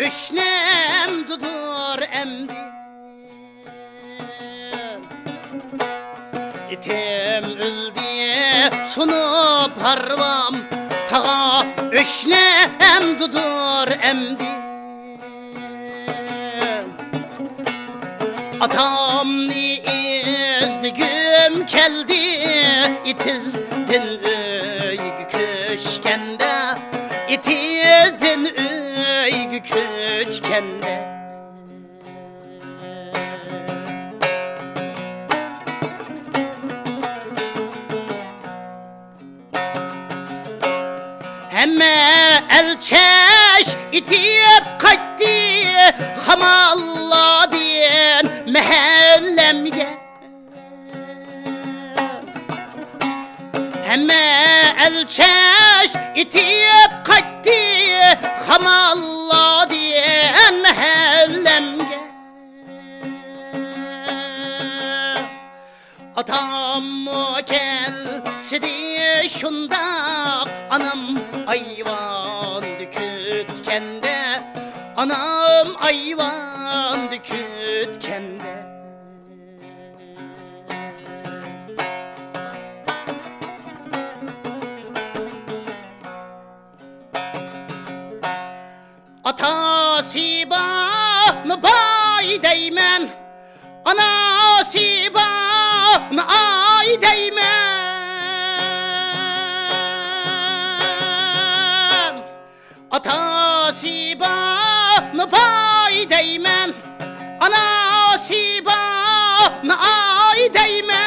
ئۆشنەم دۇدۇر ئەمدى. ئىتىم ئۆلدى سۇنۇپ ھارۋام، تاغا ئۆشنەم دۇدۇر ئەمدى. ئاتامنى ئىزدىگۈم كەلدى، ئېتىزدىن ئۆيگە كۆچكەندە، ئېتىزدىن ئۆيگە كۆچكەندە. ھەممە ئەلچەش ئېتىپ قايتتى خاماللادىن مەھەللەمگە. ھەممە ئەلچەش ئېتىپ قايتتى خاماللادىن مەھەللەمگە. ئاتاممۇ كەلسىدى شۇنداق، ئانام ئايۋاندا كۈتكەندە، ئانام ئايۋاندا كۈتكەندە. ئاتاسى بارنى باي دەيمەن، ئاناسى بارنى ئاي دەيمەن. ئاتاسى بارنى باي دەيمەن، ئاناسى بارنى ئاي دەيمەن.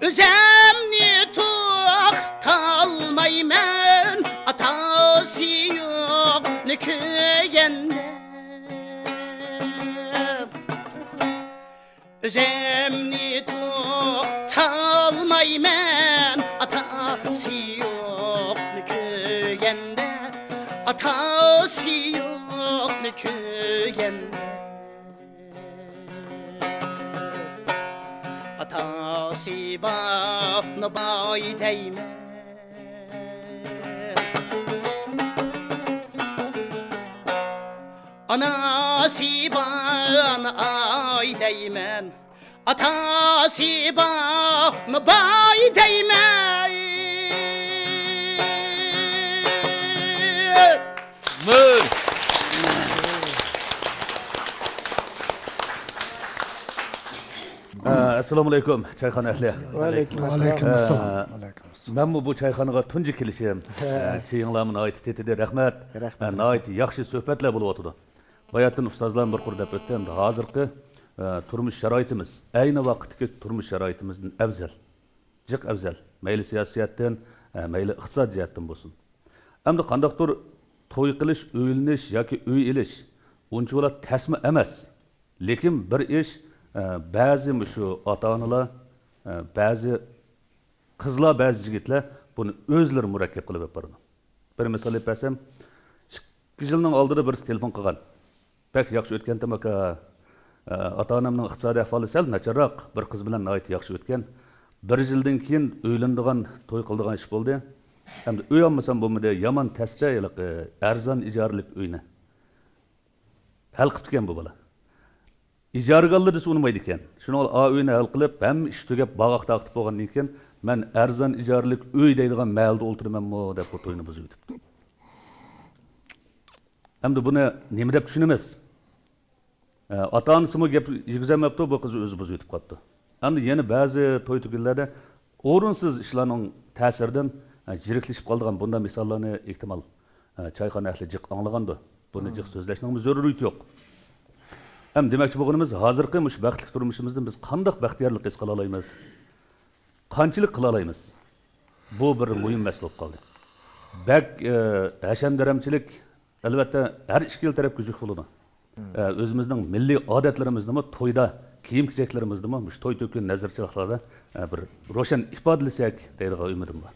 ئۆزۈمنى توختالمايمەن، ئاتاسى يوقنى كۆرگەندە. ئۆزۈمنى توختالمايمەن، ئاتاسى يوقنى كۆرگەندە، ئاتاسى يوقنى كۆرگەندە. ئاتاسى بارنى باي دەيمەن، ئاناسى بارنى ئاي دەيمەن، ئاتاسى بارنى باي دەيمەن. ئەسسالامۇئەلەيكۇم، چايخانا ئەھلى. ۋەئەلەيكۇم ئەسسالام. ئە، مەنمۇ بۇ چايخانىغا تۇنجى كېلىشىم. ھە. ئە، چېيىڭلارمۇ ناھايىتى تېتىدى، رەھمەت. رەھمەت. ئە، ناھايىتى ياخشى سۆھبەتلەر بولۇۋاتىدۇ. باياتىن ئۇستازلار بىر قۇر دەپ ئۆتتى، ئەمدى ھازىرقى ئە، تۇرمۇش شارائىتىمىز ئەينى ۋاقىتتىكى تۇرمۇش شارائىتىمىزدىن ئەۋزەل، جىق ئەۋزەل. مەيلى سىياسىي جەھەتتىن، ئە، مەيلى ئىقتىسادىي جەھەتتىن بولسۇن. ئەمدى قانداقتۇر توي قىلىش، ئۆيلىنىش ياكى ئۆي ئېلىش ئۇنچىۋالا تەسمۇ ئەمەس. لېكىن بىر ئىش، ئە، بەزى مۇشۇ ئاتا-ئانىلار، ئە، بەزى قىزلار، بەزى يىگىتلەر بۇنى ئۆزلىرى مۇرەككەپ قىلىپ ئېلىپ بارىدۇ. بىر مىسال ئېلىپ بەرسەم، ئىككى يىلنىڭ ئالدىدا بىرسى تېلېفون قىلغان. بەك ياخشى ئۆتكەنتىم، ئاكا. ئاتا-ئانامنىڭ ئىقتىسادىي ئەھۋالى سەل ناچارراق. بىر قىز بىلەن ناھايىتى ياخشى ئۆتكەن. بىر يىلدىن كېيىن ئۆيلىنىدىغان، توي قىلىدىغان ئىش بولدى. ئەمدى ئۆي ئالمىسام بولمىدى. يامان تەستە ھېلىقى ئەرزان ئىجارىلىك ئۆينى ھەل قىپتىكەن بۇ بالا. ئىجارىگە ئالدى دېسە ئۇنىمايدىكەن. شۇنىڭ بىلەن ئا ئۆينى ھەل قىلىپ، ھەممە ئىش تۈگەپ، باغاق تارقىتىپ بولغاندىن كېيىن، مەن ئەرزان ئىجارىلىك ئۆي دەيدىغان مەھەلدە ئولتۇرىمەنمۇ دەپ بۇ توينى بۇزۇۋېتىپتۇ. ئەمدى بۇنى نېمە دەپ چۈشىنىمىز؟ ئە، ئاتا-ئانىسىمۇ گەپ يېگۈزەلمەپتۇ، بۇ قىز ئۆزى بۇزۇۋېتىپ قاپتۇ. ئەمدى يەنە بەزى توي-تۆكۈنلەردە ئورۇنسىز ئىشلارنىڭ تەسىرىدىن، ئە، يىرىكلىشىپ قالىدىغان بۇنداق مىساللارنى ئېھتىمال، ئە، چايخانا ئەھلى جىق ئاڭلىغاندۇ. بۇنى جىق سۆزلەشنىڭمۇ زۆرۈرىيىتى يوق. ئەمدى دېمەكچى بولغىنىمىز، ھازىرقى مۇشۇ بەختلىك تۇرمۇشىمىزدىن بىز قانداق بەختىيارلىق ھېس قىلالايمىز؟ قانچىلىك قىلالايمىز؟ بۇ بىر مۇھىم مەسىلە بولۇپ قالدى. بەك، ئە، ھەشەم-دەرەمچىلىك، ئەلۋەتتە، ھەر ئىككىلا تەرەپكە يۈك بولىدۇ. ئە، ئۆزىمىزنىڭ مىللىي ئادەتلىرىمىزنىمۇ، تويدا، كىيىم-كېچەكلىرىمىزنىمۇ مۇشۇ توي-تۆكۈن، نەزىرچىلىكلەردە، ئە، بىر روشەن ئىپادىلىسەك دەيدىغان ئۈمىدىم بار.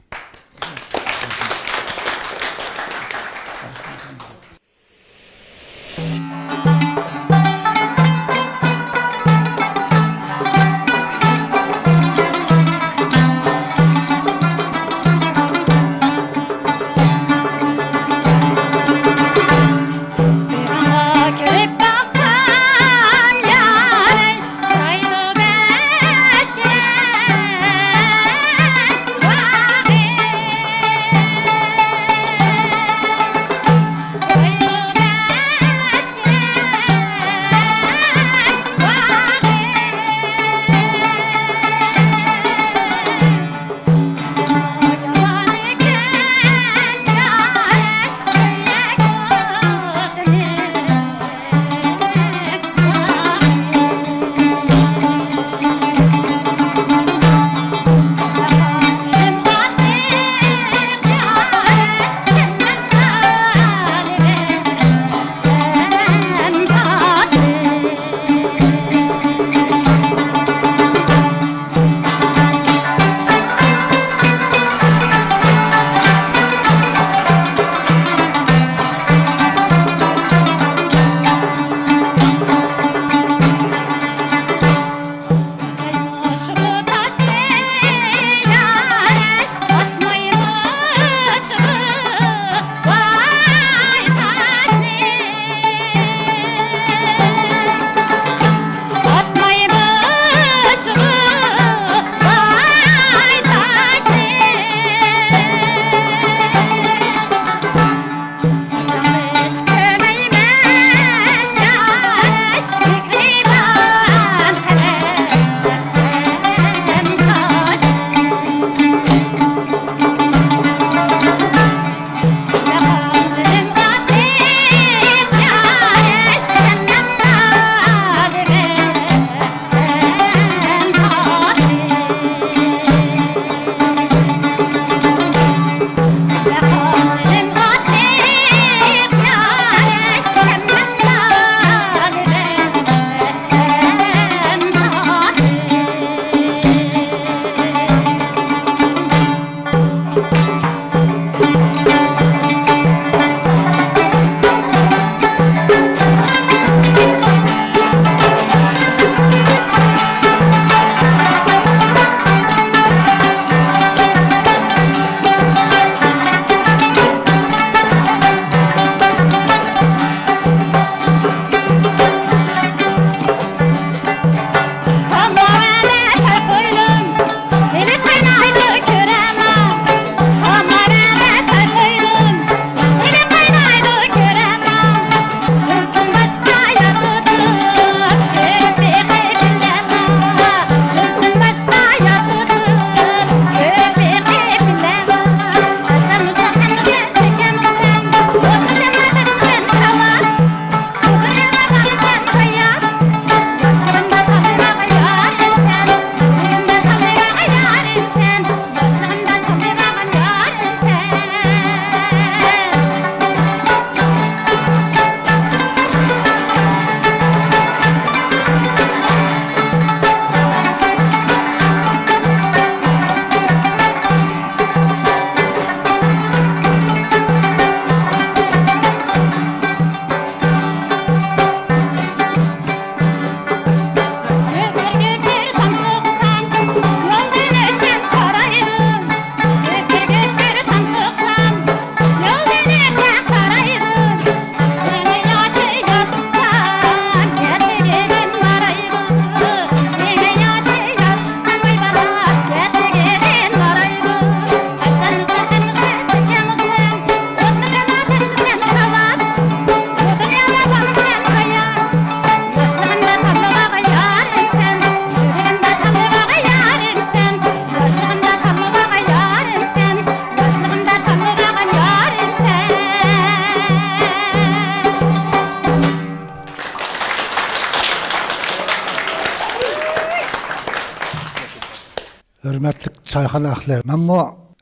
ھۆرمەتلىك چايخانا ئەھلى، مەنمۇ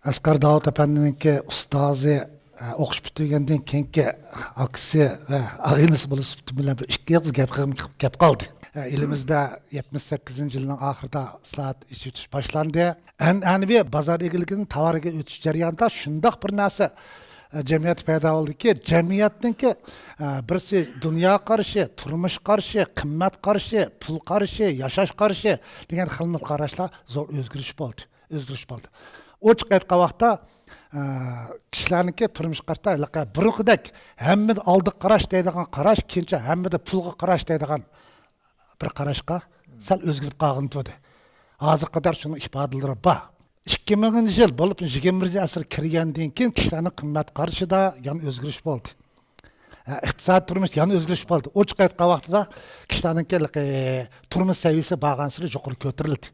ئەسقەر داۋۇت ئەپەندىنىڭكى ئۇستازى، ئە، ئوقۇش پۈتتۈرگەندىن كېيىنكى ئاكىسى ۋە ئاغىنىسى بولۇش سۈپىتىم بىلەن بىر ئىككى ئېغىز گەپ، گەپ قالدى. ئە، ئېلىمىزدە يەتمىش سەككىزىنچى يىلنىڭ ئاخىرىدا ئىسلاھات، ئېچىۋېتىش باشلاندى. ئەنئەنىۋى بازار ئىگىلىكىدىن تاۋار ئىگىلىكىگە ئۆتۈش جەريانىدا شۇنداق بىر نەرسە، ئە، جەمئىيەتتە پەيدا بولدىكى، جەمئىيەتنىڭكى، ئە، بىرسى دۇنيا قارىشى، تۇرمۇش قارىشى، قىممەت قارىشى، پۇل قارىشى، ياشاش قارىشى دېگەن خىلمۇ خىل قاراشلار زور ئۆزگىرىش بولدى، ئۆزگىرىش بولدى. ئوچۇق ئېيتقان ۋاقىتتا، ئە، كىشىلەرنىڭكى تۇرمۇش قاراشتا ھېلىقى بۇرۇنقىدەك ھەممىدە ئالدىغا قاراش دەيدىغان قاراش، كېيىنچە ھەممىدە پۇلغا قاراش دەيدىغان بىر قاراشقا سەل ئۆزگىرىپ قالغىنى تۇردى. ھازىرغا قەدەر شۇنىڭ ئىپادىلىرى بار. ئىككى مىڭىنچى يىل بولۇپ يىگىرمە بىرىنچى ئەسىر كىرگەندىن كېيىن كىشىلەرنىڭ قىممەت قارىشىدا يەنە ئۆزگىرىش بولدى. ئە، ئىقتىسادىي تۇرمۇشتا يەنە ئۆزگىرىش بولدى. ئوچۇق ئېيتقان ۋاقتىدا كىشىلەرنىڭكى، ئە، تۇرمۇش سەۋىيەسى بارغانسېرى يۇقىرى كۆتۈرۈلدى.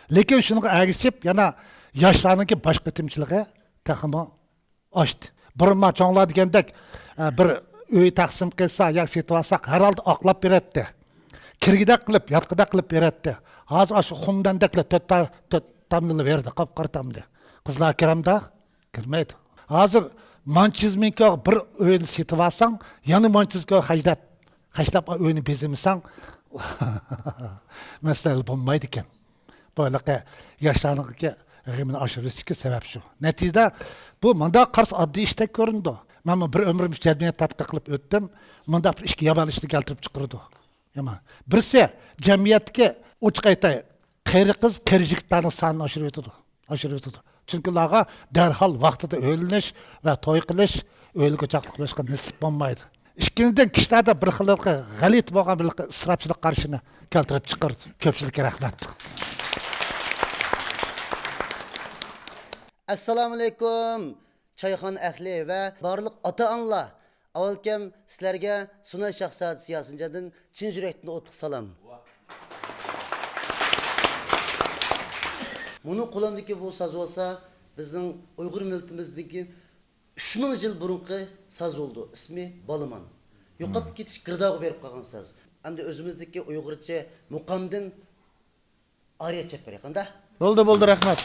لېكىن شۇنىڭغا ئەگىشىپ يەنە ياشلارنىڭكى باش قېتىمچىلىقى تېخىمۇ ئاشتى. بۇرۇن ما چوڭلار دېگەندەك، ئە، بىر ئۆي تەقسىم قىلسا ياكى سېتىۋالساق، ھەر ھالدا ئاقلاپ بېرەتتى. كىرگۈدەك قىلىپ، ياتقۇدەك قىلىپ بېرەتتى. ھازىر ئاشۇ خۇمدەندەكلا تۆت تا-، تۆت تامنىلا بېرىدۇ، قاپقارا تامنى. قىزلار كىرەمدا؟ كىرمەيدۇ. ھازىر مانچە يۈز مىڭ كويغا بىر ئۆينى سېتىۋالساڭ، يەنە مانچە يۈز كوي خەجلەپ، خەجلەپ ئۆينى بېزىمىسەڭ، مەسىلە ھەل بولمايدىكەن. بۇ ھېلىقى ياشلارنىڭكى غېمىنى ئاشۇرۇۋېتىشكە سەۋەب شۇ. نەتىجىدە بۇ مۇنداق قارىسا ئاددىي ئىشتەك كۆرۈنىدۇ. مەنمۇ بىر ئۆمرۈم جەمئىيەت تەتقىق قىلىپ ئۆتتۈم. مۇنداق بىر ئىككى يامان ئىشنى كەلتۈرۈپ چىقىرىدۇ. يامان. بىرسى، جەمئىيەتتىكى، ئوچۇق ئېيتاي، قېرى قىز، قېرى يىگىتلەرنىڭ سانىنى ئاشۇرۇۋېتىدۇ. ئاشۇرۇۋېتىدۇ. چۈنكى ئۇلارغا دەرھال ۋاقتىدا ئۆيلىنىش ۋە توي قىلىش، ئۆيلۈك ئوچاقلىق قىلىشقا نېسىپ بولمايدۇ. ئىككىنچىدىن، كىشىلەردە بىر خىل غەلىتە بولغان بىر ئىسراپچىلىق قارىشىنى كەلتۈرۈپ چىقىرىدۇ. كۆپچىلىككە رەھمەت. ئەسسالامۇئەلەيكۇم، چايخانا ئەھلى ۋە بارلىق ئاتا-ئانىلار. ئاۋۋالكەم سىلەرگە سۇناي شاھزادىسى ياسىنجاندىن چىن يۈرەكتىن ئوتلۇق سالام. مۇنۇ قولۇمدىكى بۇ ساز بولسا بىزنىڭ ئۇيغۇر مىللىتىمىزدىكى ئۈچ مىڭ يىل بۇرۇنقى ساز بولىدۇ. ئىسمى بالىمان. يوقاپ كېتىش گىردابىغا بېرىپ قالغان ساز. ئەمدى ئۆزىمىزدىكى ئۇيغۇرچە مۇقامدىن ئارىيەت چېلىپ بېرەي، قانداق؟ بولدى، بولدى، رەھمەت.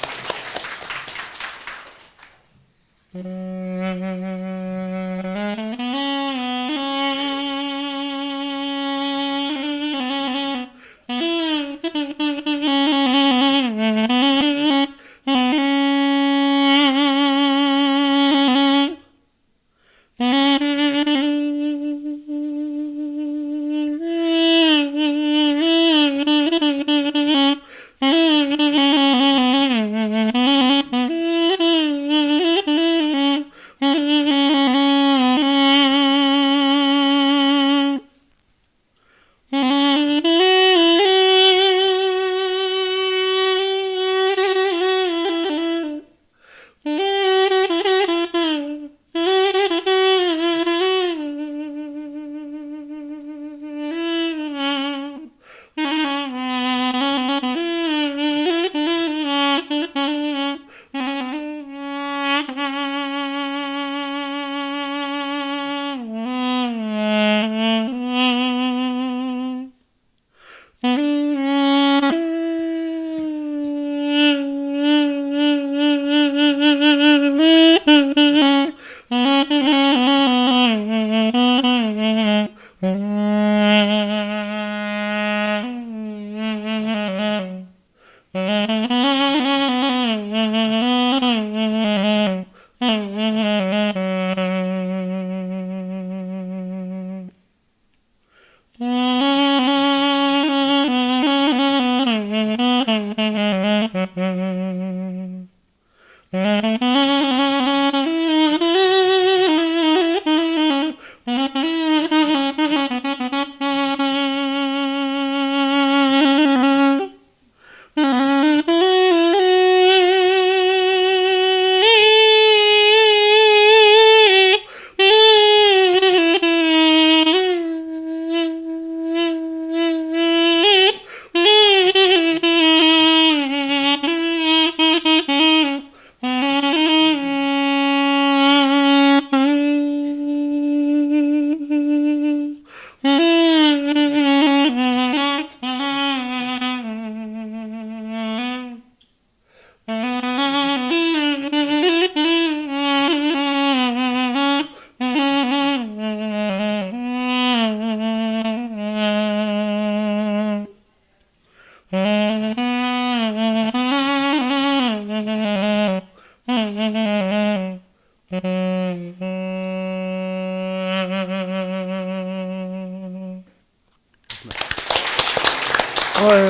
ۋاي،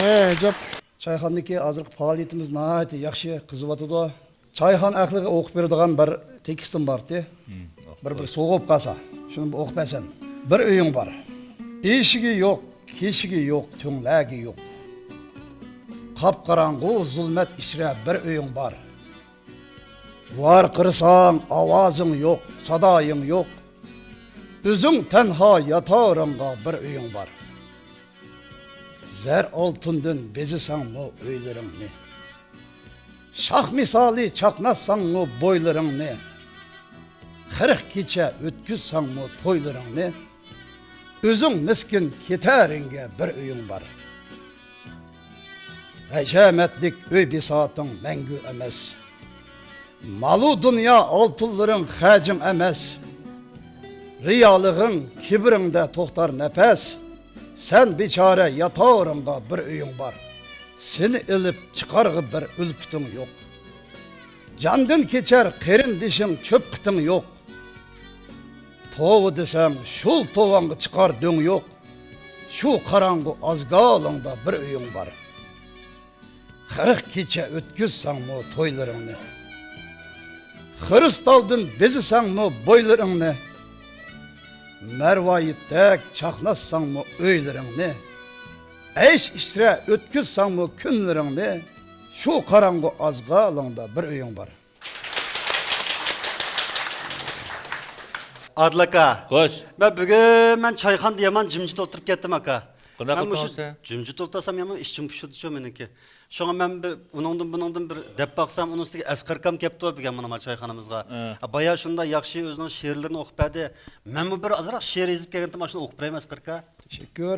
ئەجەب. چايخانىدىكى ھازىرقى پائالىيىتىمىز ناھايىتى ياخشى، قىزىۋاتىدۇ. چايخانا ئەھلىگە ئوقۇپ بېرىدىغان بىر تېكىستىم بارتى. بىر، بىر سوۋغا بولۇپ قالسا، شۇنى بىر ئوقۇپ بەرسەم. بىر ئۆيۈڭ بار. ئىشىكى يوق، كېشىكى يوق، تۈڭلەرگە يوق. قاپقاراڭغۇ زۇلمەت ئىچرە بىر ئۆيۈڭ بار. ۋارقىرىساڭ ئاۋازىڭ يوق، سادايىڭ يوق. ئۆزۈڭ تەنھا ياتارىڭغا بىر ئۆيۈڭ بار. زەر ئالتۇندىن بېزىسەڭمۇ ئۆيلىرىڭنى، شاھ مىسالى چاقناتساڭمۇ بويلىرىڭنى، قىرىق كېچە ئۆتكۈزسەڭمۇ تويلىرىڭنى، ئۆزۈڭ مىسكىن كېتەرىڭگە بىر ئۆيۈڭ بار. ھەشەمەتلىك ئۆي بىساتىڭ مەڭگۈ ئەمەس. مالۇ دۇنيا ئالتۇنلىرىڭ خەجىڭ ئەمەس. رىيالىغىڭ كىبرىڭدە توختار نەپەس. سەن بىچارە ياتارىڭدا بىر ئۆيۈڭ بار. سېنى ئېلىپ چىقارغا بىر ئۈلپىتىڭ يوق. جاندىن كېچەر قېرىندىشىڭ چۆپ قېتىڭ يوق. توۋا دېسەڭ شۇل توۋاڭغا چىقار دۆڭ يوق. شۇ قاراڭغۇ ئازگالىڭدا بىر ئۆيۈڭ بار. قىرىق كېچە ئۆتكۈزسەڭمۇ تويلىرىڭنى، خرۇستالدىن بېزىسەڭمۇ بويلىرىڭنى، مەرۋايىتتەك چاقناتساڭمۇ ئۆيلىرىڭنى، ئەيش ئىچرە ئۆتكۈزسەڭمۇ كۈنلىرىڭنى، شۇ قاراڭغۇ ئازگالىڭدا بىر ئۆيۈڭ بار. ئادىل ئاكا. خوش. مەن بۈگۈن مەن چايخانىدا يامان جىمجىت ئولتۇرۇپ كەتتىم، ئاكا. قانداق مەن مۇشۇ قىلدىڭ سەن؟ جىمجىت ئولتۇرسام يامان ئىچىم پۇشىدىچۇ مېنىڭكى. شۇڭا مەن بىر ئۇنىڭدىن بۇنىڭدىن بىر دەپ باقسام، ئۇنىڭ ئۈستىگە ئەسقەر ئاكام كەپتۇ بۈگۈن مانا چايخانىمىزغا. ھە. بايا شۇنداق ياخشى ئۆزىنىڭ شېئىرلىرىنى ئوقۇپ بەردى. مەنمۇ بىر ئازراق شېئىر يېزىپ كەلگەنتىم، ئاشۇنى ئوقۇپ بېرەيمۇ ئەسقەر ئاكا؟ تەشەككۈر.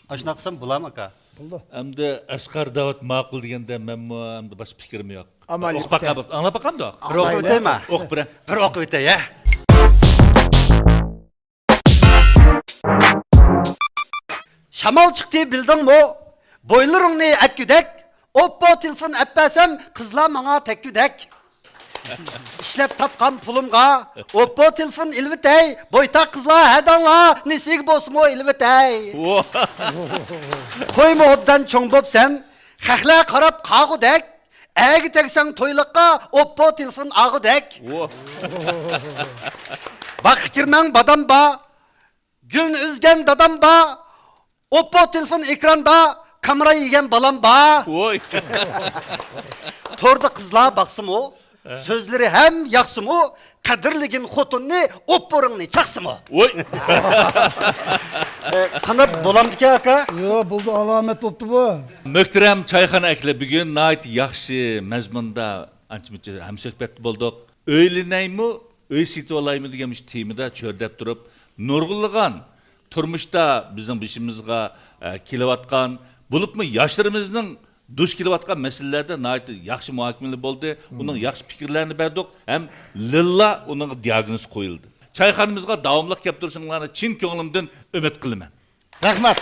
ئاشۇنداق قىلسام بولامۇ ئاكا؟ بولدى. ئەمدى ئەسقەر داۋۇت ماقۇل دېگەندە مەنمۇ ئەمدى باشقا پىكرىم يوق. ئامال ئوقۇپ باقاي، بوپتۇ. ئاڭلاپ باقامدۇ؟ بىر ئوقۇپ ئۆتەيمۇ؟ ئوقۇپ بېرە. بىر ئوقۇپ ئۆتەي، ھە؟ شامال چىقتى بىلدىڭمۇ؟ بويلىرىڭنى ئەتكۈدەك. ئوپپو تېلېفون ئەپ بەرسەم، قىزلار ماڭا تەگكۈدەك. ئىشلەپ تاپقان پۇلۇمغا ئوپپو تېلېفون ئېلىۋېتەي. بويتاق قىزلار ھەدەڭلار نېسىگە بولسىمۇ ئېلىۋېتەي. ۋا. قويمۇ ئوبدان چوڭ بوپسەن، خەقلەر قاراپ قاغۇدەك. ئەگە تەگسەڭ تويلۇققا ئوپپو تېلېفون ئاغۇدەك. ۋا. باغقا كىرمەڭ بادام بار، گۈلنى ئۈزگەن دادام بار. ئوپپو تېلېفون ئېكراندا كامىرا يېگەن بالام بار. ۋوي. توردا قىزلار باقسىمۇ، ھە، سۆزلىرى ھەم ياقسىمۇ، قەدىرلىگىن خوتۇننى ئوپپورۇڭنى چاقسىمۇ. ۋوي. ئە، قانداق بولامدىكەن ئاكا؟ يو، بولدى، ئالامەت بوپتۇ بۇ. مۆھتەرەم چايخانا ئەھلى، بۈگۈن ناھايىتى ياخشى مەزمۇندا ئانچە-مۇنچە ھەمسۆھبەتتە بولدۇق. ئۆيلىنەيمۇ، ئۆي سېتىۋالايمۇ دېگەن مۇشۇ تېمىدا چۆرىدەپ تۇرۇپ، نۇرغۇنلىغان تۇرمۇشتا بىزنىڭ بېشىمىزغا، ئە، كېلىۋاتقان، بولۇپمۇ ياشلىرىمىزنىڭ دۇچ كېلىۋاتقان مەسىلىلەردە ناھايىتى ياخشى مۇھاكىمىلەر بولدى. مم. ئۇنىڭ ياخشى پىكىرلەرنى بەردۇق ھەم لىللا ئۇنىڭغا دىئاگنوز قويۇلدى. چايخانىمىزغا داۋاملىق كەپ تۇرۇشۇڭلارنى چىن كۆڭلۈمدىن ئۈمىد قىلىمەن. رەھمەت.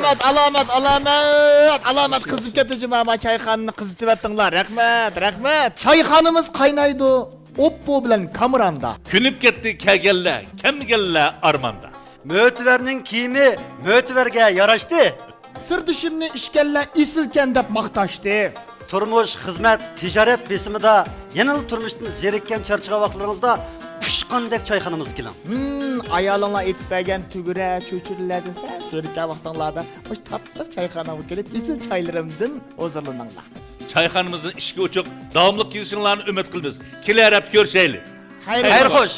ئالامەت، ئالامەت، ئالامەت قىزىپ كەتتى جۇما، ما چايخانىنى قىزىتىۋەتتىڭلار. رەھمەت، رەھمەت. چايخانىمىز قاينايدۇ ئوپپو بىلەن كامېراندا. كۆنۈپ كەتتى كەلگەنلەر، كەلمىگەنلەر ئارماندا. مۆتىۋەرنىڭ كىيىمى مۆتىۋەرگە ياراشتى. سىردىشىمنى ئىچكەنلەر ئېسىلكەن دەپ ماختاشتى. تۇرمۇش، خىزمەت، تىجارەت بېسىمىدا يەنىلا تۇرمۇشتىن زېرىككەن، چارچىغان ۋاقىتلىرىڭىزدا ئۇچقاندەك چايخانىمىزغا كېلىڭ. ھىم، ئايالىڭلار ئېتىپ بەرگەن تۈگرە، چۆچۈرىلەردىن سەل زېرىككەن ۋاقتىڭلاردا مۇشۇ تاتلىق چايخانامغا كېلىپ، ئېسىل چايلىرىمدىن ھۇزۇرلىنىڭلار. چايخانىمىزنىڭ ئىشىكى ئوچۇق، داۋاملىق كېلىشىڭلارنى ئۈمىد قىلىمىز. كېلەر ھەپتە كۆرۈشەيلى. خەير خوش.